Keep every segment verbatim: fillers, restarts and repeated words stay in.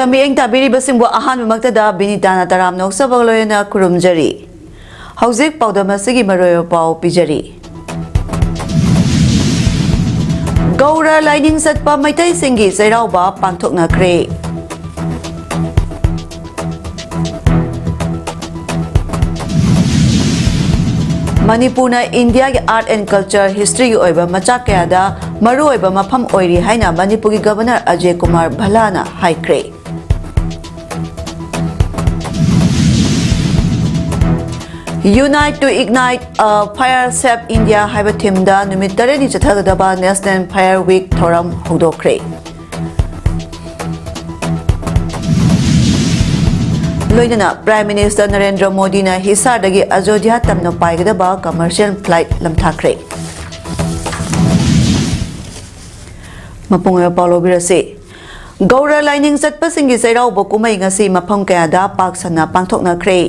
ꯃꯤꯠꯌꯦꯡ ꯇꯥꯕꯤꯔꯤꯕꯁꯤꯡꯕꯨ ꯑꯍꯥꯟꯕꯃꯛꯇꯗ ꯕꯤꯅꯤꯇꯥꯅ ꯇꯔꯥꯝꯅ ꯑꯣꯛꯆꯕꯒ ꯂꯣꯏꯅꯅ ꯈꯨꯔꯨꯝꯖꯔꯤ꯫ ꯍꯧꯖꯤꯛ ꯄꯥꯎꯗꯝ ꯑꯁꯤꯒꯤ ꯃꯔꯨꯑꯣꯏꯕ ꯄꯥꯎ ꯄꯤꯖꯔꯤ꯫ ꯒꯧꯔ ꯂꯥꯏꯅꯤꯡ ꯆꯠꯄ ꯃꯩꯇꯩꯁꯤꯡꯒꯤ ꯆꯩꯔꯥꯎꯕ ꯄꯥꯡꯊꯣꯛꯅꯈ꯭ꯔꯦ꯫ ꯃꯅꯤꯄꯨꯔꯅ ꯏꯟꯗꯤꯌꯥꯒꯤ art and culture historyꯒꯤ ꯑꯣꯏꯕ ꯃꯆꯥꯛ ꯀꯌꯥꯗ ꯃꯔꯨꯑꯣꯏꯕ ꯃꯐꯝ ꯑꯣꯏꯔꯤ ꯍꯥꯏꯅ ꯃꯅꯤꯄꯨꯔꯒꯤ Governor ꯑꯖꯌ ꯀꯨꯃꯥꯔ ꯚꯜꯂꯥꯅ ꯍꯥꯏꯈ꯭ꯔꯦ꯫ Unite to Ignite a Fire Save India ꯍꯥꯏꯕ themeꯗ ꯅꯨꯃꯤꯠ ꯇꯔꯦꯠꯅꯤ ꯆꯠꯊꯒꯗꯕ National Fire Week ꯊꯧꯔꯝ ꯍꯧꯗꯣꯛꯈ꯭ꯔꯦ꯫ ꯂꯣꯏꯅꯅ Prime Minister ꯅꯔꯦꯟꯗ꯭ꯔ ꯃꯣꯗꯤꯅ ꯍꯤꯁꯥꯔꯗꯒꯤ ꯑꯌꯣꯙ꯭ꯌꯥ ꯇꯝꯅ ꯄꯥꯏꯒꯗꯕ commercial flight ꯂꯝꯊꯥꯈ꯭ꯔꯦ꯫ ꯃꯄꯨꯡ ꯑꯣꯏꯕ ꯄꯥꯎ ꯂꯧꯕꯤꯔꯁꯤ꯫ ꯒꯧꯔ ꯂꯥꯏꯅꯤꯡ ꯆꯠꯄꯁꯤꯡꯒꯤ ꯆꯩꯔꯥꯎꯕ ꯀꯨꯝꯍꯩ ꯉꯁꯤ ꯃꯐꯝ ꯀꯌꯥꯗ ꯄꯥꯛ ꯁꯟꯅ ꯄꯥꯡꯊꯣꯛꯅꯈ꯭ꯔꯦ꯫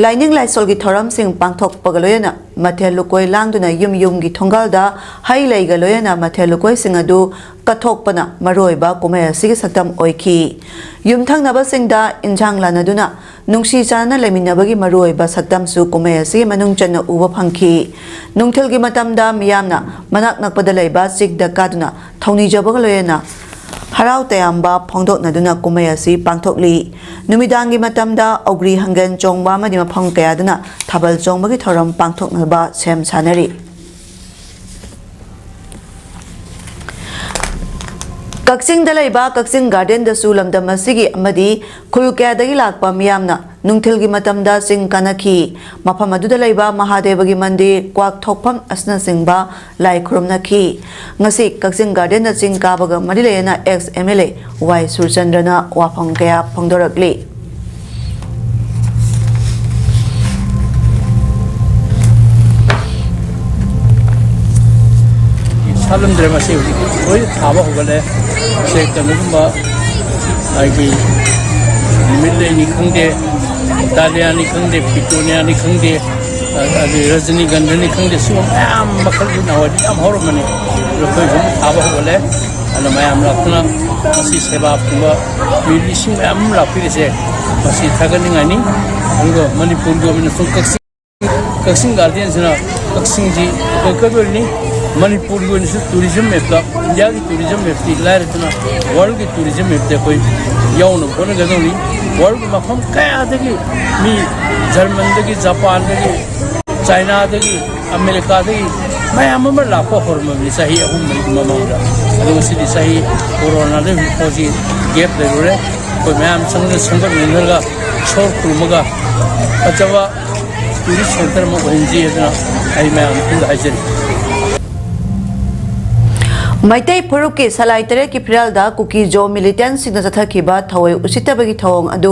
ꯂꯥꯏꯅꯤꯡ ꯂꯥꯏꯁꯣꯜꯒꯤ ꯊꯧꯔꯝꯁꯤꯡ ꯄꯥꯡꯊꯣꯛꯄꯒ ꯂꯣꯏꯅꯅ ꯃꯊꯦꯜ ꯂꯨꯀꯣꯏ ꯂꯥꯡꯗꯨꯅ ꯌꯨꯝ ꯌꯨꯝꯒꯤ ꯊꯣꯡꯒꯥꯜꯗ ꯍꯩ ꯂꯩꯒ ꯂꯣꯏꯅꯅ ꯃꯊꯦꯜ ꯂꯨꯀꯣꯏꯁꯤꯡ ꯑꯗꯨ ꯀꯠꯊꯣꯛꯄꯅ ꯃꯔꯨꯑꯣꯏꯕ ꯀꯨꯝꯍꯩ ꯑꯁꯤꯒꯤ ꯁꯛꯇꯝ ꯑꯣꯏꯈꯤ꯫ ꯌꯨꯝꯊꯪꯅꯕꯁꯤꯡꯗ ꯏꯟꯁꯥꯡ ꯂꯥꯟꯅꯗꯨꯅ ꯅꯨꯡꯁꯤ ꯆꯥꯟꯅꯅ ꯂꯩꯃꯤꯟꯅꯕꯒꯤ ꯃꯔꯨꯑꯣꯏꯕ ꯁꯛꯇꯝꯁꯨ ꯀꯨꯝꯍꯩ ꯑꯁꯤꯒꯤ ꯃꯅꯨꯡ ꯆꯟꯅ ꯎꯕ ꯐꯪꯈꯤ꯫ ꯅꯨꯡꯊꯤꯜꯒꯤ ꯃꯇꯝꯗ ꯃꯤꯌꯥꯝꯅ ꯃꯅꯥꯛ ꯅꯛꯄꯗ ꯂꯩꯕ ꯆꯤꯡꯗ ꯀꯥꯗꯨꯅ ꯊꯧꯅꯤꯖꯕꯒ ꯂꯣꯏꯅꯅ ꯍꯔꯥꯎ ꯇꯌꯥꯝꯕ ꯐꯣꯡꯗꯣꯛꯅꯗꯨꯅ ꯀꯨꯝꯍꯩ ꯑꯁꯤ ꯄꯥꯡꯊꯣꯛꯂꯤ꯫ ꯅꯨꯃꯤꯗꯥꯡꯒꯤ ꯃꯇꯝꯗ ꯑꯧꯒ꯭ꯔꯤ ꯍꯪꯒꯦꯟ ꯆꯣꯡꯕ ꯑꯃꯗꯤ ꯃꯐꯝ ꯀꯌꯥꯗꯅ ꯊꯥꯕꯜ ꯆꯣꯡꯕꯒꯤ ꯊꯧꯔꯝ ꯄꯥꯡꯊꯣꯛꯅꯕ ꯁꯦꯝ ꯁꯥꯅꯔꯤ꯫ ꯀꯛꯆꯤꯡꯗ ꯂꯩꯕ ꯀꯛꯆꯤꯡ ꯒꯥꯔꯗꯦꯟꯗꯁꯨ ꯂꯝꯗꯝ ꯑꯁꯤꯒꯤ ꯑꯃꯗꯤ ꯈꯨꯜ ꯀꯌꯥꯗꯒꯤ ꯂꯥꯛꯄ ꯃꯤꯌꯥꯝꯅ ꯅꯨꯡꯊꯤꯜꯒꯤ ꯃꯇꯝꯗ ꯆꯤꯡ ꯀꯥꯅꯈꯤ꯫ ꯃꯐꯝ ꯑꯗꯨꯗ ꯂꯩꯕ ꯃꯍꯥꯗꯦꯕꯒꯤ ꯃꯟꯗꯤꯔ, ꯀ꯭ꯋꯥꯛ ꯊꯣꯛꯐꯝ ꯑꯁꯤꯅꯆꯤꯡꯕ ꯂꯥꯏ ꯈꯨꯔꯨꯝꯅꯈꯤ꯫ ꯉꯁꯤ ꯀꯛꯆꯤꯡ ꯒꯥꯔꯗꯦꯟꯗ ꯆꯤꯡ ꯀꯥꯕꯒ ꯃꯔꯤ ꯂꯩꯅꯅ ex M L A ꯋꯥꯏ ꯁꯨꯔꯆꯟꯗ꯭ꯔꯅ ꯋꯥꯐꯝ ꯀꯌꯥ ꯐꯣꯡꯗꯣꯔꯛꯂꯤ꯫ ꯁꯥꯠꯂꯝꯗ꯭ꯔꯦ, ꯃꯁꯤ ꯍꯧꯖꯤꯛ ꯂꯣꯏ ꯊꯥꯕ ꯍꯧꯒꯠꯂꯦ꯫ ꯁꯦ ꯀꯩꯅꯣꯒꯨꯝꯕ, ꯑꯩꯈꯣꯏ ꯅꯨꯃꯤꯠꯂꯩꯅꯤ ꯈꯪꯗꯦ, ꯗꯥꯂꯤꯌꯥꯅꯤ ꯈꯪꯗꯦ, ꯄꯤꯇꯣꯅꯤꯌꯥꯅꯤ ꯈꯪꯗꯦ, ꯑꯗꯩ ꯔꯖꯅꯤꯒꯟꯙꯅꯤ ꯈꯪꯗꯦ, ꯁꯤꯒꯨꯝꯕ ꯃꯌꯥꯝ ꯃꯈꯜꯒꯤ ꯅꯍꯥꯟꯋꯥꯏꯗꯤ ꯌꯥꯝ ꯍꯧꯔꯝꯕꯅꯤ꯫ ꯑꯗꯣ ꯑꯩꯈꯣꯏ ꯁꯨꯝ ꯊꯥꯕ ꯍꯧꯒꯠꯂꯦ꯫ ꯑꯗꯨꯅ ꯃꯌꯥꯝ ꯂꯥꯛꯇꯨꯅ ꯉꯁꯤ ꯁꯦꯕꯥ ꯄꯨꯕ ꯃꯤ ꯂꯤꯁꯤꯡ ꯃꯌꯥꯝ ꯑꯃ ꯂꯥꯛꯄꯤꯔꯤꯁꯦ, ꯃꯁꯤ ꯊꯥꯒꯠꯅꯤꯡꯉꯥꯏꯅꯤ꯫ ꯑꯗꯨꯒ ꯃꯅꯤꯄꯨꯔꯒꯤ ꯑꯣꯏꯅ ꯁꯨꯝ ꯀꯛꯆꯤꯡ, ꯀꯛꯆꯤꯡ ꯒꯥꯔꯗꯦꯟꯁꯤꯅ ꯀꯛꯆꯤꯡꯁꯤ ꯀꯣꯏꯀꯗꯣꯔꯤꯅꯤ꯫ ꯃꯅꯤꯄꯨꯔꯒꯤ ꯑꯣꯏꯅꯁꯨ ꯇꯨꯔꯤꯖꯝ ꯃꯦꯞꯇ, ꯏꯟꯗꯤꯌꯥꯒꯤ ꯇꯨꯔꯤꯖꯝ ꯃꯦꯞꯇꯤ ꯂꯥꯏꯔꯗꯅ ꯋꯥꯔꯜꯒꯤ ꯇꯨꯔꯤꯖꯝ ꯃꯦꯞꯇ ꯑꯩꯈꯣꯏ ꯌꯥꯎꯅꯕ ꯍꯣꯠꯅꯒꯗꯧꯔꯤ꯫ ꯋꯥꯔꯜꯒꯤ ꯃꯐꯝ ꯀꯌꯥꯗꯒꯤ ꯃꯤ, ꯖꯔꯃꯟꯗꯒꯤ, ꯖꯄꯥꯟꯗꯒꯤ, ꯆꯥꯏꯅꯥꯗꯒꯤ, ꯑꯃꯦꯔꯤꯀꯥꯗꯒꯤ ꯃꯌꯥꯝ ꯑꯃ ꯂꯥꯛꯄ ꯍꯧꯔꯝꯃꯕꯅꯤ ꯆꯍꯤ ꯑꯍꯨꯝ ꯃꯔꯤꯒꯤ ꯃꯃꯥꯡꯗ꯫ ꯑꯗꯣ ꯉꯁꯤꯗꯤ ꯆꯍꯤ ꯀꯣꯔꯣꯅꯥꯗꯒꯤ ꯍꯧꯖꯤꯛ ꯐꯥꯎꯁꯤ ꯒꯦꯞ ꯂꯩꯔꯨꯔꯦ꯫ ꯑꯩꯈꯣꯏ ꯃꯌꯥꯝ ꯆꯪꯅ ꯁꯦꯝꯒꯠꯃꯤꯟꯅꯔꯒ ꯏꯁꯣꯔ ꯈꯨꯔꯨꯝꯃꯒ ꯐꯖꯕ ꯇꯨꯔꯤꯁ ꯁꯦꯟꯇꯔ ꯑꯃ ꯑꯣꯏꯍꯟꯁꯤ ꯍꯥꯏꯗꯅ ꯑꯩ ꯃꯌꯥꯝ ꯃꯐꯝꯗ ꯍꯥꯏꯖꯔꯤ꯫ ꯃꯩꯇꯩ ꯐꯨꯔꯨꯞꯀꯤ ꯁꯂꯥꯏ ꯇꯔꯦꯠꯀꯤ ꯐꯤꯔꯥꯜꯗ ꯀꯨꯀꯤ ꯖꯣ ꯃꯤꯂꯤꯇꯦꯟꯁꯤꯡꯅ ꯆꯠꯊꯈꯤꯕ ꯊꯑꯣꯏ ꯎꯁꯤꯠꯇꯕꯒꯤ ꯊꯧꯑꯣꯡ ꯑꯗꯨ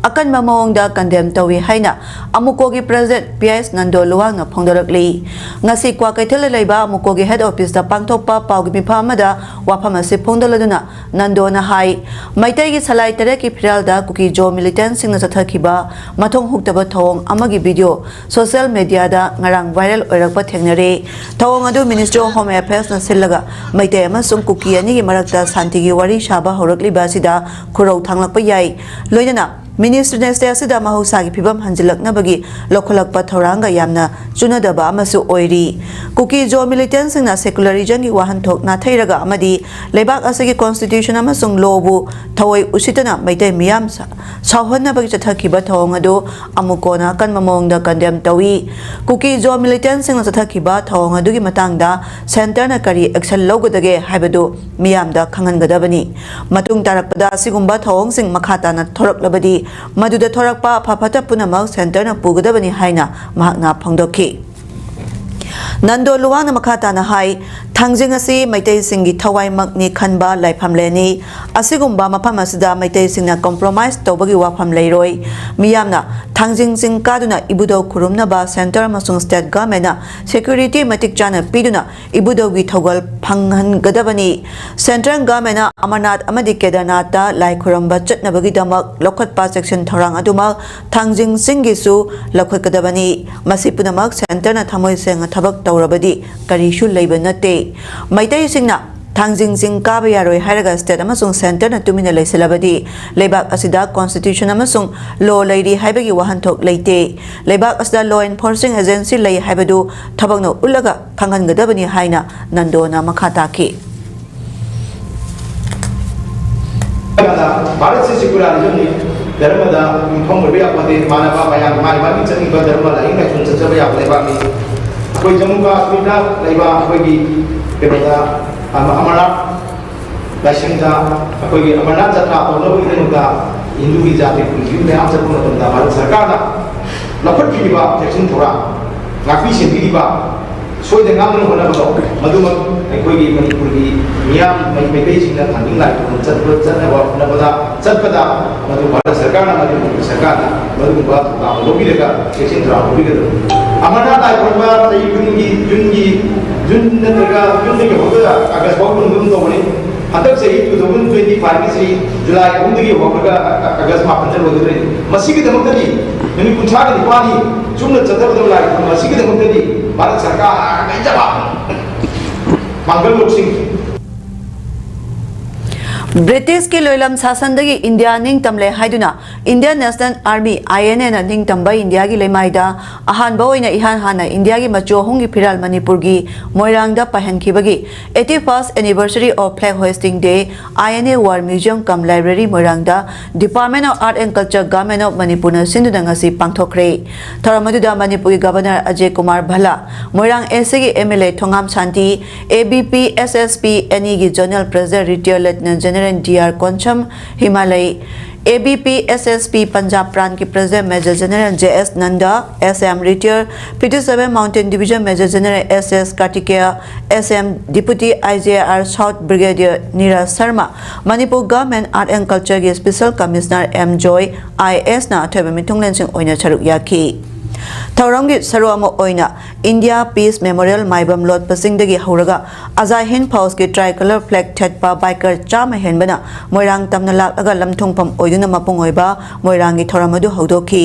ꯑꯀꯟꯕ ꯃꯑꯣꯡꯗ ꯀꯟꯗꯦꯝ ꯇꯧꯏ ꯍꯥꯏꯅ ꯑꯃꯨꯀꯣꯒꯤ ꯄ꯭ꯔꯦꯁꯤꯗꯦꯟꯠ ꯄꯤ ꯑꯩꯆ ꯅꯟꯗꯣ ꯂꯨꯋꯥꯡꯅ ꯐꯣꯡꯗꯣꯔꯛꯂꯤ꯫ ꯉꯁꯤ ꯀ꯭ꯋꯥꯀꯩꯊꯦꯜꯗ ꯂꯩꯕ ꯑꯃꯨꯀꯣꯒꯤ ꯍꯦꯗ ꯑꯣꯐꯤꯁꯇ ꯄꯥꯡꯊꯣꯛꯄ ꯄꯥꯎꯒꯤ ꯃꯤꯐꯝ ꯑꯃꯗ ꯋꯥꯐꯝ ꯑꯁꯤ ꯐꯣꯡꯗꯣꯛꯂꯗꯨꯅ ꯅꯟꯗꯣꯅ ꯍꯥꯏ, ꯃꯩꯇꯩꯒꯤ ꯁꯂꯥꯏ ꯇꯔꯦꯠꯀꯤ ꯐꯤꯔꯥꯜꯗ ꯀꯨꯀꯤ ꯖꯣ ꯃꯤꯂꯤꯇꯦꯟꯁꯤꯡꯅ ꯆꯠꯊꯈꯤꯕ ꯃꯊꯣꯡ ꯍꯨꯛꯇꯕ ꯊꯧꯑꯣꯡ ꯑꯃꯒꯤ ꯚꯤꯗꯤꯑꯣ ꯁꯣꯁꯤꯌꯦꯜ ꯃꯦꯗꯤꯌꯥꯗ ꯉꯔꯥꯡ ꯚꯥꯏꯔꯦꯜ ꯑꯣꯏꯔꯛꯄ ꯊꯦꯡꯅꯔꯦ꯫ ꯊꯧꯑꯣꯡ ꯑꯗꯨ ꯃꯤꯅꯤꯁꯇ꯭ꯔꯤ ꯑꯣꯐ ꯍꯣꯝ ꯑꯦꯐꯤꯌꯔꯁꯅ ꯁꯤꯜꯂꯒ ꯃꯩꯇꯩ ꯑꯃꯁꯨꯡ ꯀꯨꯀꯤ ꯑꯅꯤꯒꯤ ꯃꯔꯛꯇ ꯁꯥꯟꯇꯤꯒꯤ ꯋꯥꯔꯤ ꯁꯥꯕ ꯍꯧꯔꯛꯂꯤꯕ ꯑꯁꯤꯗ ꯈꯨꯔꯧ ꯊꯥꯡꯂꯛꯄ ꯌꯥꯏ꯫ ꯂꯣꯏꯅꯅ ꯃꯤꯅꯤꯁꯇ꯭ꯔꯤ ꯅꯦꯁꯇꯦ ꯑꯁꯤꯗ ꯃꯍꯧꯁꯥꯒꯤ ꯐꯤꯕꯝ ꯍꯟꯖꯤꯜꯂꯛꯅꯕꯒꯤ ꯂꯧꯈꯠꯂꯛꯄ ꯊꯧꯔꯥꯡꯒ ꯌꯥꯝꯅ ꯆꯨꯅꯗꯕ ꯑꯃꯁꯨ ꯑꯣꯏꯔꯤ꯫ ꯀꯨꯀꯤ ꯖꯣ ꯃꯤꯂꯤꯇꯦꯟꯁꯤꯡꯅ ꯁꯦꯀꯨꯂꯔꯤꯖꯝꯒꯤ ꯋꯥꯍꯟꯊꯣꯛ ꯅꯥꯊꯩꯔꯒ ꯑꯃꯗꯤ ꯂꯩꯕꯥꯛ ꯑꯁꯤꯒꯤ ꯀꯣꯟꯁꯇꯤꯇ꯭ꯌꯨꯁꯟ ꯑꯃꯁꯨꯡ ꯂꯣꯕꯨ ꯊꯑꯣꯏ ꯎꯁꯤꯠꯇꯅ ꯃꯩꯇꯩ ꯃꯤꯌꯥꯝ ꯁꯥꯎꯍꯟꯅꯕꯒꯤ ꯆꯠꯊꯈꯤꯕ ꯊꯧꯑꯣꯡ ꯑꯗꯨ ꯑꯃꯨꯀꯣꯅ ꯑꯀꯟꯕ ꯃꯑꯣꯡꯗ ꯀꯟꯗꯦꯝ ꯇꯧꯏ꯫ ꯀꯨꯀꯤ ꯖꯣ ꯃꯤꯂꯤꯇꯦꯟꯁꯤꯡꯅ ꯆꯠꯊꯈꯤꯕ ꯊꯧꯑꯣꯡ ꯑꯗꯨꯒꯤ ꯃꯇꯥꯡꯗ ꯁꯦꯟꯇꯔꯅ ꯀꯔꯤ ꯑꯦꯛꯁꯟ ꯂꯧꯒꯗꯒꯦ ꯍꯥꯏꯕꯗꯨ ꯃꯤꯌꯥꯝꯗ ꯈꯪꯍꯟꯒꯗꯕꯅꯤ꯫ ꯃꯇꯨꯡ ꯇꯥꯔꯛꯄꯗ ꯑꯁꯤꯒꯨꯝꯕ ꯊꯧꯑꯣꯡꯁꯤꯡ ꯃꯈꯥ ꯇꯥꯅ ꯊꯣꯔꯛꯂꯕꯗꯤ ꯃꯗꯨꯗ ꯊꯣꯔꯛꯄ ꯑꯐ ꯐꯠꯇ ꯄꯨꯝꯅꯃꯛ ꯁꯦꯟꯇꯔꯅ ꯄꯨꯒꯗꯕꯅꯤ ꯍꯥꯏꯅ ꯃꯍꯥꯛꯅ ꯐꯣꯡꯗꯣꯛꯈꯤ꯫ ꯅꯟꯗꯣ ꯂꯨꯋꯥꯡꯅ ꯃꯈꯥ ꯇꯥꯅ ꯍꯥꯏ, ꯊꯥꯡꯖꯤꯡ ꯑꯁꯤ ꯃꯩꯇꯩꯁꯤꯡꯒꯤ ꯊꯋꯥꯏꯃꯛꯅꯤ ꯈꯟꯕ ꯂꯥꯏꯐꯝꯂꯦꯟꯅꯤ꯫ ꯑꯁꯤꯒꯨꯝꯕ ꯃꯐꯝ ꯑꯁꯤꯗ ꯃꯩꯇꯩꯁꯤꯡꯅ ꯀꯣꯝꯄ꯭ꯔꯣꯃꯥꯏꯁ ꯇꯧꯕꯒꯤ ꯋꯥꯐꯝ ꯂꯩꯔꯣꯏ꯫ ꯃꯤꯌꯥꯝꯅ ꯊꯥꯡꯖꯤꯡ ꯆꯤꯡ ꯀꯥꯗꯨꯅ ꯏꯕꯨꯙꯧ ꯈꯨꯔꯨꯝꯅꯕ ꯁꯦꯟꯇꯔ ꯑꯃꯁꯨꯡ ꯁ꯭ꯇꯦꯠ ꯒꯚꯔꯟꯃꯦꯟꯠꯅ ꯁꯦꯀ꯭ꯌꯨꯔꯤꯇꯤ ꯃꯇꯤꯛ ꯆꯥꯅ ꯄꯤꯗꯨꯅ ꯏꯕꯨꯙꯧꯒꯤ ꯊꯧꯒꯜ ꯐꯪꯍꯟꯒꯗꯕꯅꯤ꯫ ꯁꯦꯟꯇ꯭ꯔꯦꯜ ꯒꯚꯔꯟꯃꯦꯟꯠꯅ ꯑꯃꯔꯅꯥꯊ ꯑꯃꯗꯤ ꯀꯦꯗꯔꯅꯥꯊꯇ ꯂꯥꯏ ꯈꯨꯔꯨꯝꯕ ꯆꯠꯅꯕꯒꯤꯗꯃꯛ ꯂꯧꯈꯠꯄ ꯆꯦꯛꯁꯤꯟ ꯊꯧꯔꯥꯡ ꯑꯗꯨꯃꯛ ꯊꯥꯡꯖꯤꯡ ꯆꯤꯡꯒꯤꯁꯨ ꯂꯧꯈꯠꯀꯗꯕꯅꯤ꯫ ꯃꯁꯤ ꯄꯨꯝꯅꯃꯛ ꯁꯦꯟꯇꯔꯅ ꯊꯃꯣꯏ ꯁꯦꯡꯅ ꯊꯕꯛ ꯇꯧꯔꯕꯗꯤ ꯀꯔꯤꯁꯨ ꯂꯩꯕ ꯅꯠꯇꯦ꯫ ꯃꯩꯇꯩꯁꯤꯡꯅ ꯊꯥꯡꯖꯤꯡ ꯆꯤꯡ ꯀꯥꯕ ꯌꯥꯔꯣꯏ ꯍꯥꯏꯔꯒ state ꯑꯃꯁꯨꯡ centreꯅ ꯇꯨꯃꯤꯟꯅ ꯂꯩꯁꯤꯜꯂꯕꯗꯤ ꯂꯩꯕꯥꯛ ꯑꯁꯤꯗ constitution ꯑꯃꯁꯨꯡ law ꯂꯩꯔꯤ ꯍꯥꯏꯕꯒꯤ ꯋꯥꯍꯟꯊꯣꯛ ꯂꯩꯇꯦ꯫ ꯂꯩꯕꯥꯛ ꯑꯁꯤꯗ law enforcing agency ꯂꯩ ꯍꯥꯏꯕꯗꯨ ꯊꯕꯛꯅ ꯎꯠꯂꯒ ꯈꯪꯍꯟꯒꯗꯕꯅꯤ ꯍꯥꯏꯅ ꯅꯟꯗꯣꯅ ꯃꯈꯥ ꯇꯥꯈꯤ꯫ ꯚꯥꯔꯠꯁꯤ secularismꯅꯤ꯫ ꯙꯔꯃꯗ ꯌꯨꯝꯐꯝ ꯑꯣꯏꯕ ꯌꯥꯄꯣꯟꯇꯦ꯫ ꯃꯥꯟꯅꯕ ꯃꯌꯥꯝ ꯃꯥꯒꯤ ꯃꯥꯒꯤ ꯆꯠꯅꯤꯡꯕ ꯙꯔꯃ ꯂꯥꯏꯅꯤꯡ ꯂꯥꯏꯁꯣꯟ ꯆꯠꯆꯕ ꯌꯥꯕ ꯂꯩꯕꯥꯛꯅꯤ꯫ ꯑꯩꯈꯣꯏ ꯖꯝꯃꯨ ꯀꯥꯁꯃꯤꯔꯗ ꯂꯩꯕ ꯑꯩꯈꯣꯏꯒꯤ ꯀꯩꯅꯣꯗ ꯑꯃ- ꯑꯃꯔꯅꯥꯊ ꯂꯥꯏꯁꯪꯗ ꯑꯩꯈꯣꯏꯒꯤ ꯑꯃꯔꯅꯥꯊ ꯖꯇ꯭ꯔꯥ ꯇꯧꯅꯕꯒꯤꯗꯃꯛꯇ ꯍꯤꯟꯗꯨꯒꯤ ꯖꯥꯇꯤ ꯄꯨꯟꯁꯤ ꯃꯌꯥꯝ ꯆꯠꯄ ꯃꯇꯝꯗ ꯚꯥꯔꯠ ꯁꯔꯀꯥꯔꯅ ꯂꯧꯈꯠꯄꯤꯔꯤꯕ ꯆꯦꯛꯁꯤꯟ ꯊꯧꯔꯥꯡ, ꯉꯥꯛꯄꯤ ꯁꯦꯟꯕꯤꯔꯤꯕ, ꯁꯣꯏꯗ ꯉꯥꯝꯗꯅ ꯍꯣꯠꯅꯕꯗꯣ, ꯃꯗꯨꯃꯛ ꯑꯩꯈꯣꯏꯒꯤ ꯃꯅꯤꯄꯨꯔꯒꯤ ꯃꯤꯌꯥꯝ ꯃꯩ- ꯃꯩꯇꯩꯁꯤꯡꯅ ꯊꯥꯡꯖꯤꯡ ꯂꯥꯏ ꯈꯨꯔꯨꯝꯕ ꯆꯠꯄ- ꯆꯠꯅꯕ ꯍꯣꯠꯅꯕꯗ ꯆꯠꯄꯗ ꯃꯗꯨ ꯚꯥꯔꯠ ꯁꯔꯀꯥꯔꯅ, ꯃꯅꯤꯄꯨꯔ ꯁꯔꯀꯥꯔꯅ ꯃꯗꯨꯒꯨꯝꯕ ꯊꯧꯗꯥꯡ ꯂꯧꯕꯤꯔꯒ ꯆꯦꯛꯁꯤꯟ ꯊꯧꯔꯥꯡ ꯂꯧꯕꯤꯒꯗꯕꯅꯤ꯫ ꯑꯃꯔꯅꯥꯊ ꯂꯥꯏ ꯈꯨꯔꯨꯝꯕ ꯆꯍꯤ ꯈꯨꯗꯤꯡꯒꯤ ꯖꯨꯟꯒꯤ, ꯖꯨꯟ ꯅꯠꯇ꯭ꯔꯒ ꯖꯨꯟꯗꯒꯤ ꯍꯧꯔꯒ ꯑꯥꯒꯁ ꯐꯥꯎ ꯈꯨꯔꯨꯝꯕ ꯑꯗꯨꯝ ꯇꯧꯕꯅꯤ꯫ ꯍꯟꯗꯛ ꯆꯍꯤ two thousand twenty fiveꯒꯤ ꯆꯍꯤ ꯖꯨꯂꯥꯏ ꯑꯍꯨꯝꯗꯒꯤ ꯍꯧꯔꯒ ꯑꯥꯒꯁ ꯃꯥꯄꯟꯗ ꯂꯣꯏꯒꯗꯣꯏꯅꯤ꯫ ꯃꯁꯤꯒꯤꯗꯃꯛꯇꯗꯤ ꯅꯨꯃꯤꯠ ꯀꯨꯟꯊ꯭ꯔꯥꯒ ꯅꯤꯄꯥꯜꯅꯤ ꯆꯨꯝꯅ ꯆꯠꯊꯒꯗꯕ ꯂꯥꯏ ꯈꯨꯔꯨꯝꯕ ꯑꯁꯤꯒꯤꯗꯃꯛꯇꯗꯤ ꯚꯥꯔꯠ ꯁꯔꯀꯥꯔ ꯂꯩꯖꯕ ꯄꯥꯡꯒꯜ ꯂꯧꯁꯤꯡ꯫ ꯕ꯭ꯔꯤꯇꯤꯁꯀꯤ ꯂꯣꯏꯂꯝ ꯁꯥꯁꯟꯗꯒꯤ ꯏꯟꯗꯤꯌꯥ ꯅꯤꯡꯇꯝꯂꯦ ꯍꯥꯏꯗꯨꯅ Indian National Army, INAꯅ ꯅꯤꯡꯇꯝꯕ ꯏꯟꯗꯤꯌꯥꯒꯤ ꯂꯩꯃꯥꯏꯗ ꯑꯍꯥꯟꯕ ꯑꯣꯏꯅ ꯏꯍꯥꯟ ꯍꯥꯟꯅ ꯏꯟꯗꯤꯌꯥꯒꯤ ꯃꯆꯨ ꯑꯍꯨꯝꯒꯤ ꯐꯤꯔꯥꯜ ꯃꯅꯤꯄꯨꯔꯒꯤ ꯃꯣꯏꯔꯥꯡꯗ ꯄꯥꯏꯍꯟꯈꯤꯕꯒꯤ eighty first anniversary of Flag Hoisting Day, INA War Museum cum Library ꯃꯣꯏꯔꯥꯡꯗ Department of Art and Culture, Government of ꯃꯅꯤꯄꯨꯔꯅ ꯁꯤꯟꯗꯨꯅ ꯉꯁꯤ ꯄꯥꯡꯊꯣꯛꯈ꯭ꯔꯦ꯫ ꯊꯧꯔꯝ ꯑꯗꯨꯗ ꯃꯅꯤꯄꯨꯔꯒꯤ ꯒꯕꯔꯅꯔ ꯑꯖꯌ ꯀꯨꯃꯥꯔ ꯚꯜꯂꯥ, ꯃꯣꯏꯔꯥꯡ ACꯒꯤ MLA ꯊꯣꯉꯥꯝ ꯁꯥꯟꯇꯤ, ABPSSP NEꯒꯤ Zonal President Retired Lieutenant General D R Konsam Himalay, ABPSSP Punjab ꯕ꯭ꯔꯥꯟꯆꯀꯤ President Major General J S Nanda, SM Retired fifty seven Mountain Division Major General S S Kartikeya, SM Deputy IGR South Brigadier Neeraj Sharma, Manipur Government Art and Cultureꯒꯤ Special Commissioner M Joy, IASꯅ ꯑꯊꯣꯏꯕ ꯃꯤꯊꯨꯡꯂꯦꯟꯁꯤꯡ ꯑꯣꯏꯅ ꯁꯔꯨꯛ ꯌꯥꯈꯤ꯫ ꯊꯧꯔꯝꯒꯤ ꯁꯔꯨꯛ ꯑꯃ ꯑꯣꯏꯅ India Peace Memorial ꯃꯥꯏꯕꯝ ꯂꯣꯠꯄꯁꯤꯡꯗꯒꯤ ꯍꯧꯔꯒ Azad Hind Fauj ꯀꯤ tricolor flag ꯊꯦꯠꯄ biker ꯆꯥꯝꯃ ꯍꯦꯟꯕꯅ ꯃꯣꯏꯔꯥꯡ ꯇꯝꯅ ꯂꯥꯛꯂꯒ ꯂꯝꯊꯨꯡꯐꯝ ꯑꯣꯏꯗꯨꯅ ꯃꯄꯨꯡ ꯑꯣꯏꯕ ꯃꯣꯏꯔꯥꯡꯒꯤ ꯊꯧꯔꯝ ꯑꯗꯨ ꯍꯧꯗꯣꯛꯈꯤ꯫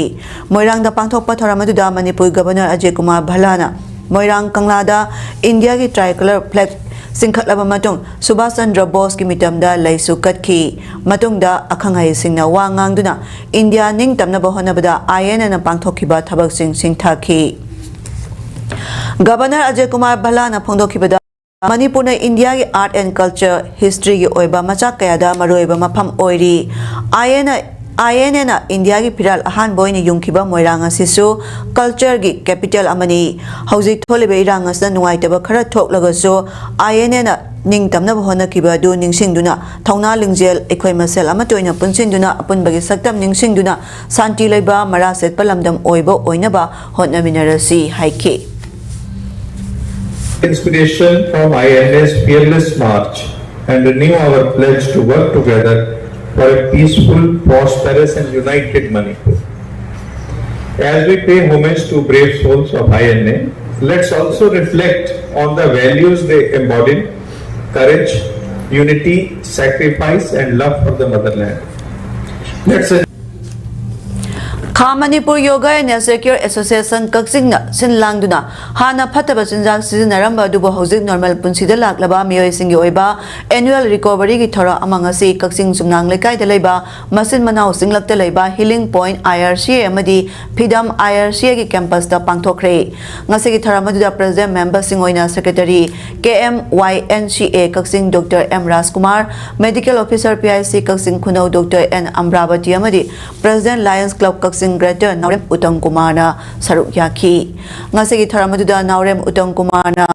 ꯃꯣꯏꯔꯥꯡꯗ ꯄꯥꯡꯊꯣꯛꯄ ꯊꯧꯔꯝ ꯑꯗꯨꯗ ꯃꯅꯤꯄꯨꯔ ꯒꯕꯔꯅꯔ ꯑꯖꯌ ꯀꯨꯃꯥꯔ ꯚꯜꯂꯥꯅ ꯃꯣꯏꯔꯥꯡ ꯀꯪꯂꯥꯗ ꯏꯟꯗꯤꯌꯥꯒꯤ tricolor flag ꯆꯤꯡꯈꯠꯂꯕ ꯃꯇꯨꯡ, ꯁꯨꯚꯥꯁ ꯆꯟꯗ꯭ꯔ ꯕꯣꯁꯀꯤ ꯃꯤꯇꯝꯗ ꯂꯩꯁꯨ ꯀꯠꯈꯤ꯫ ꯃꯇꯨꯡꯗ ꯑꯈꯪ ꯑꯍꯩꯁꯤꯡꯅ ꯋꯥ ꯉꯥꯡꯗꯨꯅ ꯏꯟꯗꯤꯌꯥ ꯅꯤꯡꯇꯝꯅꯕ ꯍꯣꯠꯅꯕꯗ INAꯅ ꯄꯥꯡꯊꯣꯛꯈꯤꯕ ꯊꯕꯛꯁꯤꯡ ꯁꯤꯡꯊꯈꯤ꯫ ꯒꯕꯔꯅꯔ ꯑꯖꯌ ꯀꯨꯃꯥꯔ ꯚꯜꯂꯥꯅ ꯐꯣꯡꯗꯣꯛꯈꯤꯕꯗ, ꯃꯅꯤꯄꯨꯔꯅ ꯏꯟꯗꯤꯌꯥꯒꯤ art and culture historyꯒꯤ ꯑꯣꯏꯕ ꯃꯆꯥꯛ ꯀꯌꯥꯗ ꯃꯔꯨꯑꯣꯏꯕ ꯃꯐꯝ ꯑꯣꯏꯔꯤ꯫ INA, INAꯅ ꯏꯟꯗꯤꯌꯥꯒꯤ ꯐꯤꯔꯥꯜ ꯑꯍꯥꯟꯕ ꯑꯣꯏꯅ ꯌꯨꯡꯈꯤꯕ ꯃꯣꯏꯔꯥꯡ ꯑꯁꯤꯁꯨ cultureꯒꯤ capital ꯑꯃꯅꯤ꯫ ꯍꯧꯖꯤꯛ ꯊꯣꯛꯂꯤꯕ ꯏꯔꯥꯡ ꯑꯁꯤꯅ ꯅꯨꯡꯉꯥꯏꯇꯕ ꯈꯔ ꯊꯣꯛꯂꯒꯁꯨ, INAꯅ ꯅꯤꯡꯇꯝꯅꯕ ꯍꯣꯠꯅꯈꯤꯕ ꯑꯗꯨ ꯅꯤꯡꯁꯤꯡꯗꯨꯅ, ꯊꯧꯅꯥ ꯂꯤꯡꯖꯦꯜ ꯑꯩꯈꯣꯏ ꯃꯁꯦꯜ ꯑꯃꯠꯇ ꯑꯣꯏꯅ ꯄꯨꯟꯁꯤꯟꯗꯨꯅ, ꯑꯄꯨꯟꯕꯒꯤ ꯁꯛꯇꯝ ꯅꯤꯡꯁꯤꯡꯗꯨꯅ, ꯁꯥꯟꯇꯤ ꯂꯩꯕ, ꯃꯔꯥ ꯆꯦꯠꯄ ꯂꯝꯗꯝ ꯑꯣꯏꯕ ꯑꯣꯏꯅꯕ ꯍꯣꯠꯅꯃꯤꯟꯅꯔꯁꯤ ꯍꯥꯏꯈꯤ꯫ Inspiration from INA's fearless march and renew our pledge to work together for a peaceful, prosperous, and united Manipur. As we pay homage to brave souls of INA, let's also reflect on the values they embodied: courage, unity, sacrifice, and love for the motherland. Let's ꯈꯥ Manipur Yoga and Nature Care Association ꯀꯛꯆꯤꯡꯅ ꯁꯤꯟ ꯂꯥꯡꯗꯨꯅ ꯍꯥꯟꯅ ꯐꯠꯇꯕ ꯆꯤꯟꯖꯥꯛ ꯁꯤꯖꯤꯟꯅꯔꯝꯕ ꯑꯗꯨꯕꯨ ꯍꯧꯖꯤꯛ normal ꯄꯨꯟꯁꯤꯗ ꯂꯥꯛꯂꯕ ꯃꯤꯑꯣꯏꯁꯤꯡꯒꯤ ꯑꯣꯏꯕ annual recoveryꯒꯤ ꯊꯧꯔꯝ ꯑꯃ ꯉꯁꯤ ꯀꯛꯆꯤꯡ ꯆꯨꯝꯅꯥꯡ ꯂꯩꯀꯥꯏꯗ ꯂꯩꯕ ꯃꯆꯤꯟ ꯃꯅꯥꯎ ꯆꯤꯡꯂꯛꯇ ꯂꯩꯕ Healing Point IRCA ꯑꯃꯗꯤ ꯐꯤꯗꯝ IRCAꯒꯤ campusꯇ ꯄꯥꯡꯊꯣꯛꯈ꯭ꯔꯦ꯫ ꯉꯁꯤꯒꯤ ꯊꯧꯔꯝ ꯑꯗꯨꯗ president memberꯁꯤꯡ ꯑꯣꯏꯅ secretary KMYNCA ꯀꯛꯆꯤꯡ Doctor M ꯔꯥꯖꯀꯨꯃꯥꯔ, medical officer PIC ꯀꯛꯆꯤꯡ ꯈꯨꯅꯧ Doctor N ꯑꯝꯕ꯭ꯔꯥꯕꯇꯤ ꯑꯃꯗꯤ president Lions Club ꯀꯛꯆꯤꯡ Greater ꯅꯥꯎꯔꯦꯝ ꯎꯇꯝ ꯀꯨꯃꯥꯔꯅ ꯁꯔꯨꯛ ꯌꯥꯈꯤ꯫ ꯉꯁꯤꯒꯤ ꯊꯧꯔꯝ ꯑꯗꯨꯗ ꯅꯥꯎꯔꯦꯝ ꯎꯇꯝ ꯀꯨꯃꯥꯔꯅ